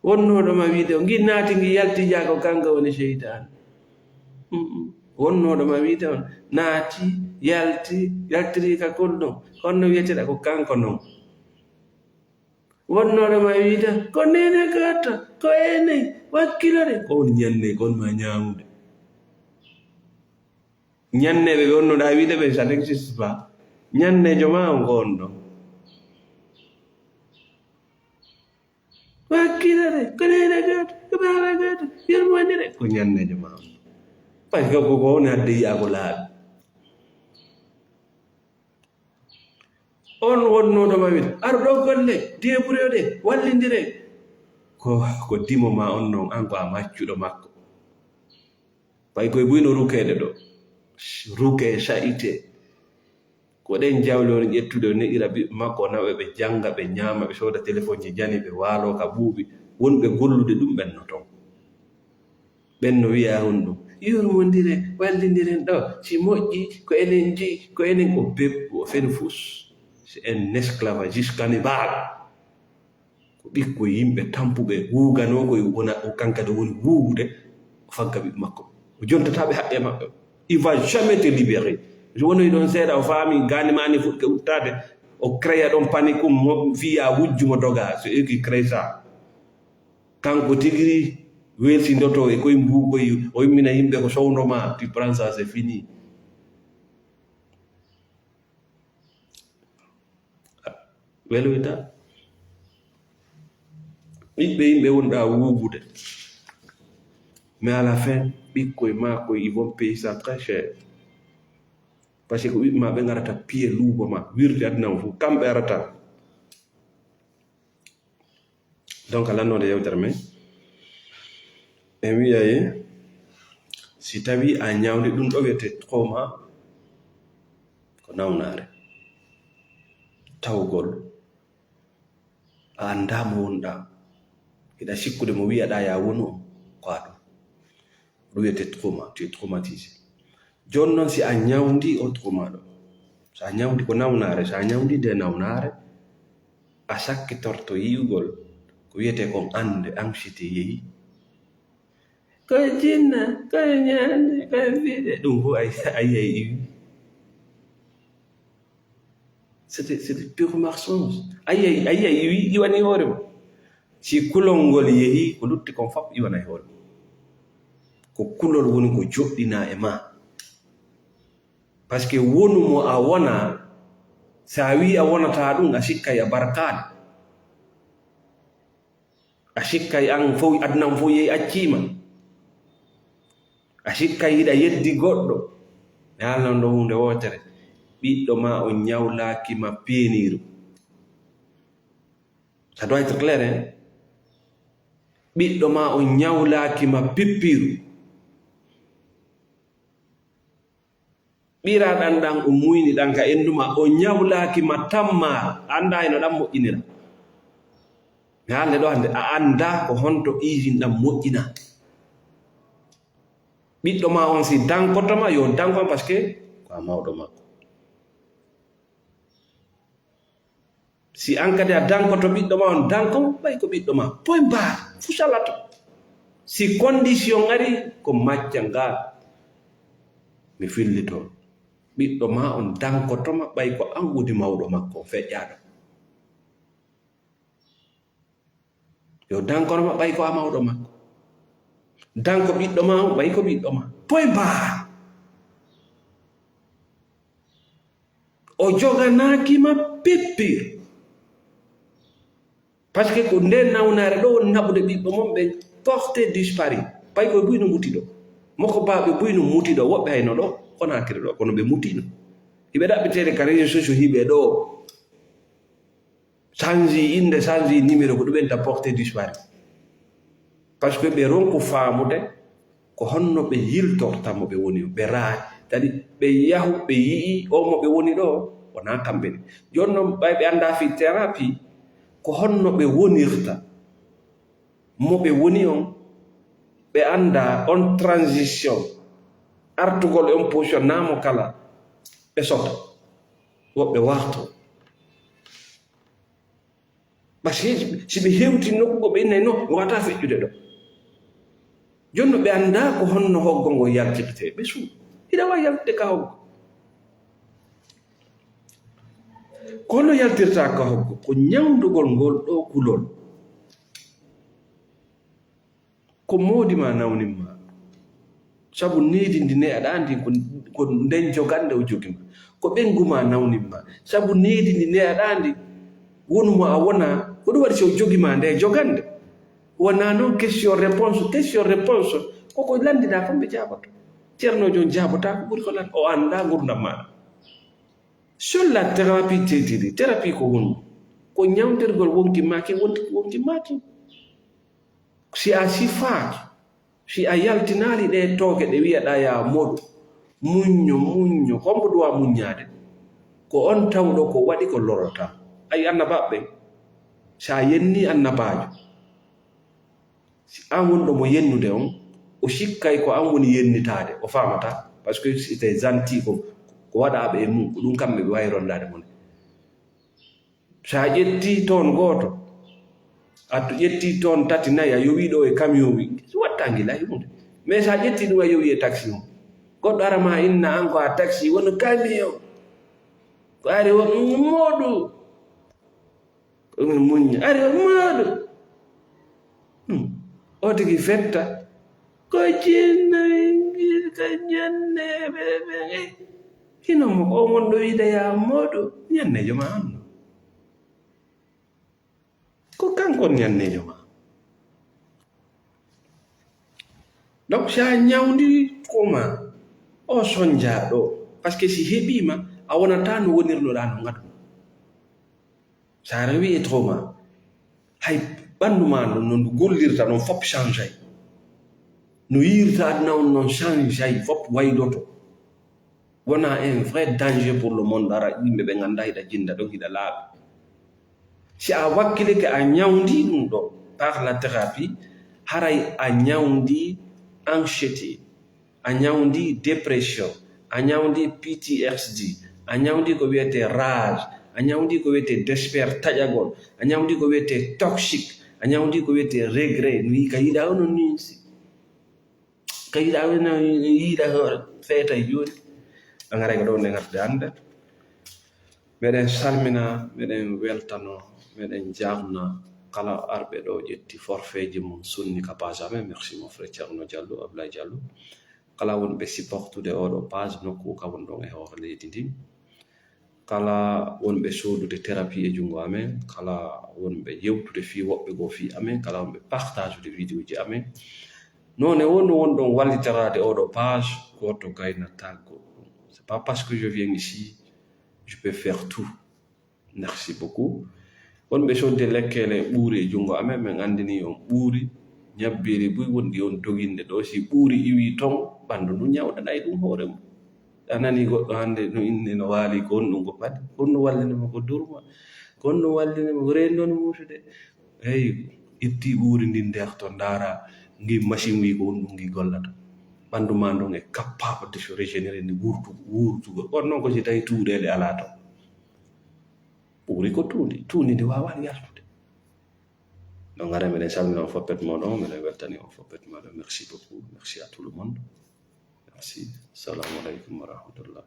Wonnooɗo ma wi'ude, o ngi naati, ngi yalti, jaa ko kanko woni seytaane. Mm-mm. Wonnooɗo ma wi'ude on naati, yalti, yaltiri ka kulɗum. Honno wi'etee ko kanko non? Wonnooɗo ma wi'ude, ko neene go'oto, ko enen, wakkilore. Ko on ñanne, ko on ma ñaamude. Ñanneeɓe ɓe wonnoɗaa wi'ude ɓen, ça n'existe pas. Ñanneejo ma on ko on ɗon. Wakkilore, ko neene go'oto, ko baaba go'oto, yurmondire, ko ñanneejo ma on. Parce que ko, ko on hadde yi'a ko laaɓi. On wonnooɗo ma wi'ude, ar ɗo golle, débrouillez, wallindire. Ko, ko dimo ma on non, an ko a maccuɗo makko. Ɓay koye buy no rukeede ɗo. Rukee, sa'itee. Ko ɗen jawle woni ƴettude, o ne'ira ɓiɓɓe makko, o nawa ɓe jannga, ɓe ñaama, ɓe sooda telefonji jani, ɓe waaloo ka buuɓi. Wonɓe gollude ɗum ɓen no ton. Ɓen no wi'a honɗum? Yurmondire, wallindiren ɗo. Si moƴƴi, ko enen jeyi, ko enen o bebbo, o fenu fus. C'est un esclavagiste cannibale. Ko ɓikkoy yimɓe tampuɓe, wuuganoo koy, wona o kankadi woni wuugude, o fagga ɓiɓɓe makko. O jontataa ɓe haqqe maɓɓe. Il va jamais te libérer. So wonoyi ɗon seeɗa, o faami gaani maani fuɗɗe uttaade, o créa ɗon panique, mo fiya wujju mo doga, c'est eux qui créent ça. Kanko tigiri weelsindoto e koye mbuukoy, o immina yimɓe ko sowndo ma, tu prends ça, c'est fini. Weloyta. Ɓiɓɓe yimɓe wonɗaa wuugude. Mais à la fin, ɓikkoy maa koy, ils vont payer ça très cher. Parce que ko ɓiɓɓe ma ɓe ngarata piye luubo ma, wirde aduna o fof, kamɓe arata. Donc, a lannoode yewtere men, en wi'ay, si tawi a ñawndi ɗum ɗo wiyete trauma, ko nawnaare, tawgol, a anndaa mo wonɗaa, hiɗa sikkude mo wi'aɗaa ya wonu on, ko a ɗum. Ɗum wiyete trauma, tu es traumatisé. Jooni noon, si a ñawndi o trauma ɗo, so a ñawndi ko nawnaare, so a ñawndi nde nawnaare, a sakkitorto yi'ugol ko wiyetee kon annde, anxiété yehi. Ko jinna, ko ñande, ko fiide, ɗum fof ay, ay, ay iwi. C'était, c'était pure mensonge. Ay, ay, ay, ay iwi, iwani hoore mum. Si kulol ngol yehi, ko lutti kon fof iwanay hoore mum. Ko kulol woni ko joɗɗinaa e maa. Parce que wonu mo a wonaa, so a wii a wonataa ɗum, a sikkay a barkaade. A sikkay an fof, aduna on fof yehi accii ma. A sikkay hiɗa yeddi goɗɗo. Mi haalnan ɗo huunde wootere. Ɓiɗɗo ma on ñawlaaki ma peeniiru. Ça doit être clair, hein? Ɓiɗɗo ma on nyawlaaki ma pippiiru. Ɓiraa ɗan ɗan o muyni ɗan ka endu ma, o nyawlaaki ma tammaara. A anndaa hino ɗan moƴƴinira. Mi haalde ɗoo hannde, a anndaa ko honto usine ɗan moƴƴina. Ɓiɗɗo ma on si dankoto ma, yo danko ma, parce que ko a mawɗo makko. Si an kadi a dankoto ɓiɗɗo ma on, danko ɓay ko ɓiɗɗo ma. Point barre, fu salato. Si condition ari, ko macca ngal. Mi fillito. Ɓiɗɗo ma on dankoto ma ɓay ko an woni mawɗo makko, feƴƴaaɗo. Yo dankono ma ɓay ko a mawɗo makko. Danko ɓiɗɗo ma on ɓay ko ɓiɗɗo ma. Point barre. O joganaaki ma pippiiru. Parce que ko nden nawnaare ɗoo woni naɓude ɓiɓɓe mon ɓen porté disparu. Ɓay koye buy no muti ɗoo. Moko baaɓe buy no muti ɗoo. Woɓɓe hayno ɗoo, Konaakiri ɗoo, kono ɓe mutiino. Hiɓe ɗaɓɓiteede ka réseaux sociaux hiɓe ɗoo. Change innde, change numéro, ko ɗum enta porté disparu. Parce que ɓe ronku faamude ko honno ɓe yiltorta mo ɓe woni o, ɓe raay. Kadi ɓe yahu, ɓe yi'i o mo ɓe woni ɗoo, wonaa kamɓe ni. Jooni non, ɓay ɓe anndaa fii thérapie, ko honno ɓe wonirta mo ɓe woni on, ɓe anndaa on transition, artugol e on position, naa mo kala, ɓe sota. Woɓɓe warto. Parce que si ɓe hewti nokku goo, ɓe innay non, mi waawataa feƴƴude ɗoo. Jooni non ɓe anndaa ko honno hoggo ngo yaltirtee. Ɓe suuɗi. Hiɗa waawi yaltude ka hoggo. Ko honno yaltirtaa ka hoggo? Ko ñawndugol ngol ɗoo kulol. Ko moodi ma nawnin ma. Sabu needi ndi ne'aɗaa ndi ko, ko nden jogannde o jogi ma. Ko ɓeyngu ma nawnin ma. Sabu needi ndi ne'aɗaa ndi, wonu mo a wonaa, ko ɗum waɗi si o jogi ma nde jogannde. Wonaa non question réponse, question réponse, ko ko lanndiɗaa kon ɓe jaaboto. Ceernoojo on jaabotaako ɓuri ko lan, o anndaa ngurndan maaɗa. Seule la thérapie te dit, thérapie ko honɗum? Ko ñawndirgol wonki maa kin, wonki, wonki maa kin. Si a sifaaki, si a yaltinaali ɗee tooke ɗe wi'aɗaa yaa moɗu, muñño, muñño, hombo ɗum a muññaade? Ko on tawɗo ko waɗi ko lorata. Ay annabaaɓe ɓen, si a yenni annabaajo, si an wonɗo mo yennude on, o sikkay ko an woni yennitaade, o faamataa, parce que c'était gentil, ko, ko waɗaaɓe e mum, ko ɗum kamɓe ɓe waawi rondaade mo ne. So a ƴettii toon gooto, a to-, ƴettii toon tati, nayi, a yowii ɗoo e camion, wi-, watta ngila e huunde. Mais so a ƴettii ɗum, a yowii e taxi mum. Goɗɗo ara ma inna an ko a taxi, woni camion. Ko ari won mooɗu. Ko ɗum muñña. Ari won mooɗu. Hmm. O tigi fetta. Ko jinnoy ngir ka ñanne ɓe ɓe. Hino mo ko wonɗo wiide yaa mooɗo, ñanneejo ma on no. Ko kanko on ñanneejo ma. Donc, si a ñawndi ko ma, o sonjaa ɗo. Parce que si heɓii ma, a wonataa no wonirnoɗaa no ngadu. Sa rewi e trauma, hay ɓanndu ma ndun, no ndu gollirta non, fop changeay. No yiirta aduna on non changeay, fop wayloto. Wona un vrai danger pour le monde, ara yimɓe ɓe ngannda hiɗa jinnda ɗon, hiɗa laaɓi. Si a wakkilike, a ñawndi ɗum ɗo par la thérapie, haray a ñawndi anxiété. A ñawndi dépression, a ñawndi P T S D, a ñawndi ko wiyetee rage, a ñawndi ko wiyetee desper, taƴagol, a ñawndi ko wiyetee toxique, a ñawndi ko wiyetee regret. Mi wiyi ka yiɗa ono ninsi. Ka yiɗa ono yiɗa hoore feeta e jooni. A ngaray ko ɗo nde ngarde hannde. Meɗen salmina, meɗen weltano, meɗen jaabna kala arɓe ɗo ƴetti forfeeji mum sunni ka page amen. Merci mon frère Thierno Diallo, Ablaye Diallo. Kala wonɓe supportude oɗo page nokku ka wonɗon e hoore leydi ndin. Kala wonɓe soodude thérapie e junngo amen. Kala wonɓe yewtude fii woɓɓe goo fii amen. Kala wonɓe partagude vidéo ji amen. Noone wonno wonɗon wallitaraade oɗo page, gooto gaynataa goɗɗum. C'est pas parce que je viens ici, je peux faire tout. Merci beaucoup. Wonɓe sodde lekkele ɓuuri e junngo amen, min anndini on ɓuuri. Ñabbeeli buy wonɗi on doginɗe ɗo, si ɓuuri iwii ton, ɓanndu ndun ñawɗanay ɗun hoore mun. A nanii goɗɗo hannde no inni no waali ko honɗun ko paɗi, ko honɗun wallini mo ko durma, ko honɗun wallini mo ko reendu on muusude. Hey, ittii ɓuuri ndin nder ton, ndaara ngin machine wii ko honɗun ngi gollata. Ɓanndu maa ndun est capable de se régénérer, ndi wuurtu, wuurtugol. Kono non ko si tawi tuuɗeele alaa ton. Ɓuuri ko tuundi, tuundi ndi waawaa yaltude. Donc, haray miɗen salmina on foppet mooɗon, miɗen weltani on foppet mooɗon. Merci beaucoup, merci à tout le monde. Merci. Assalamu alaikum wa rahmatullah.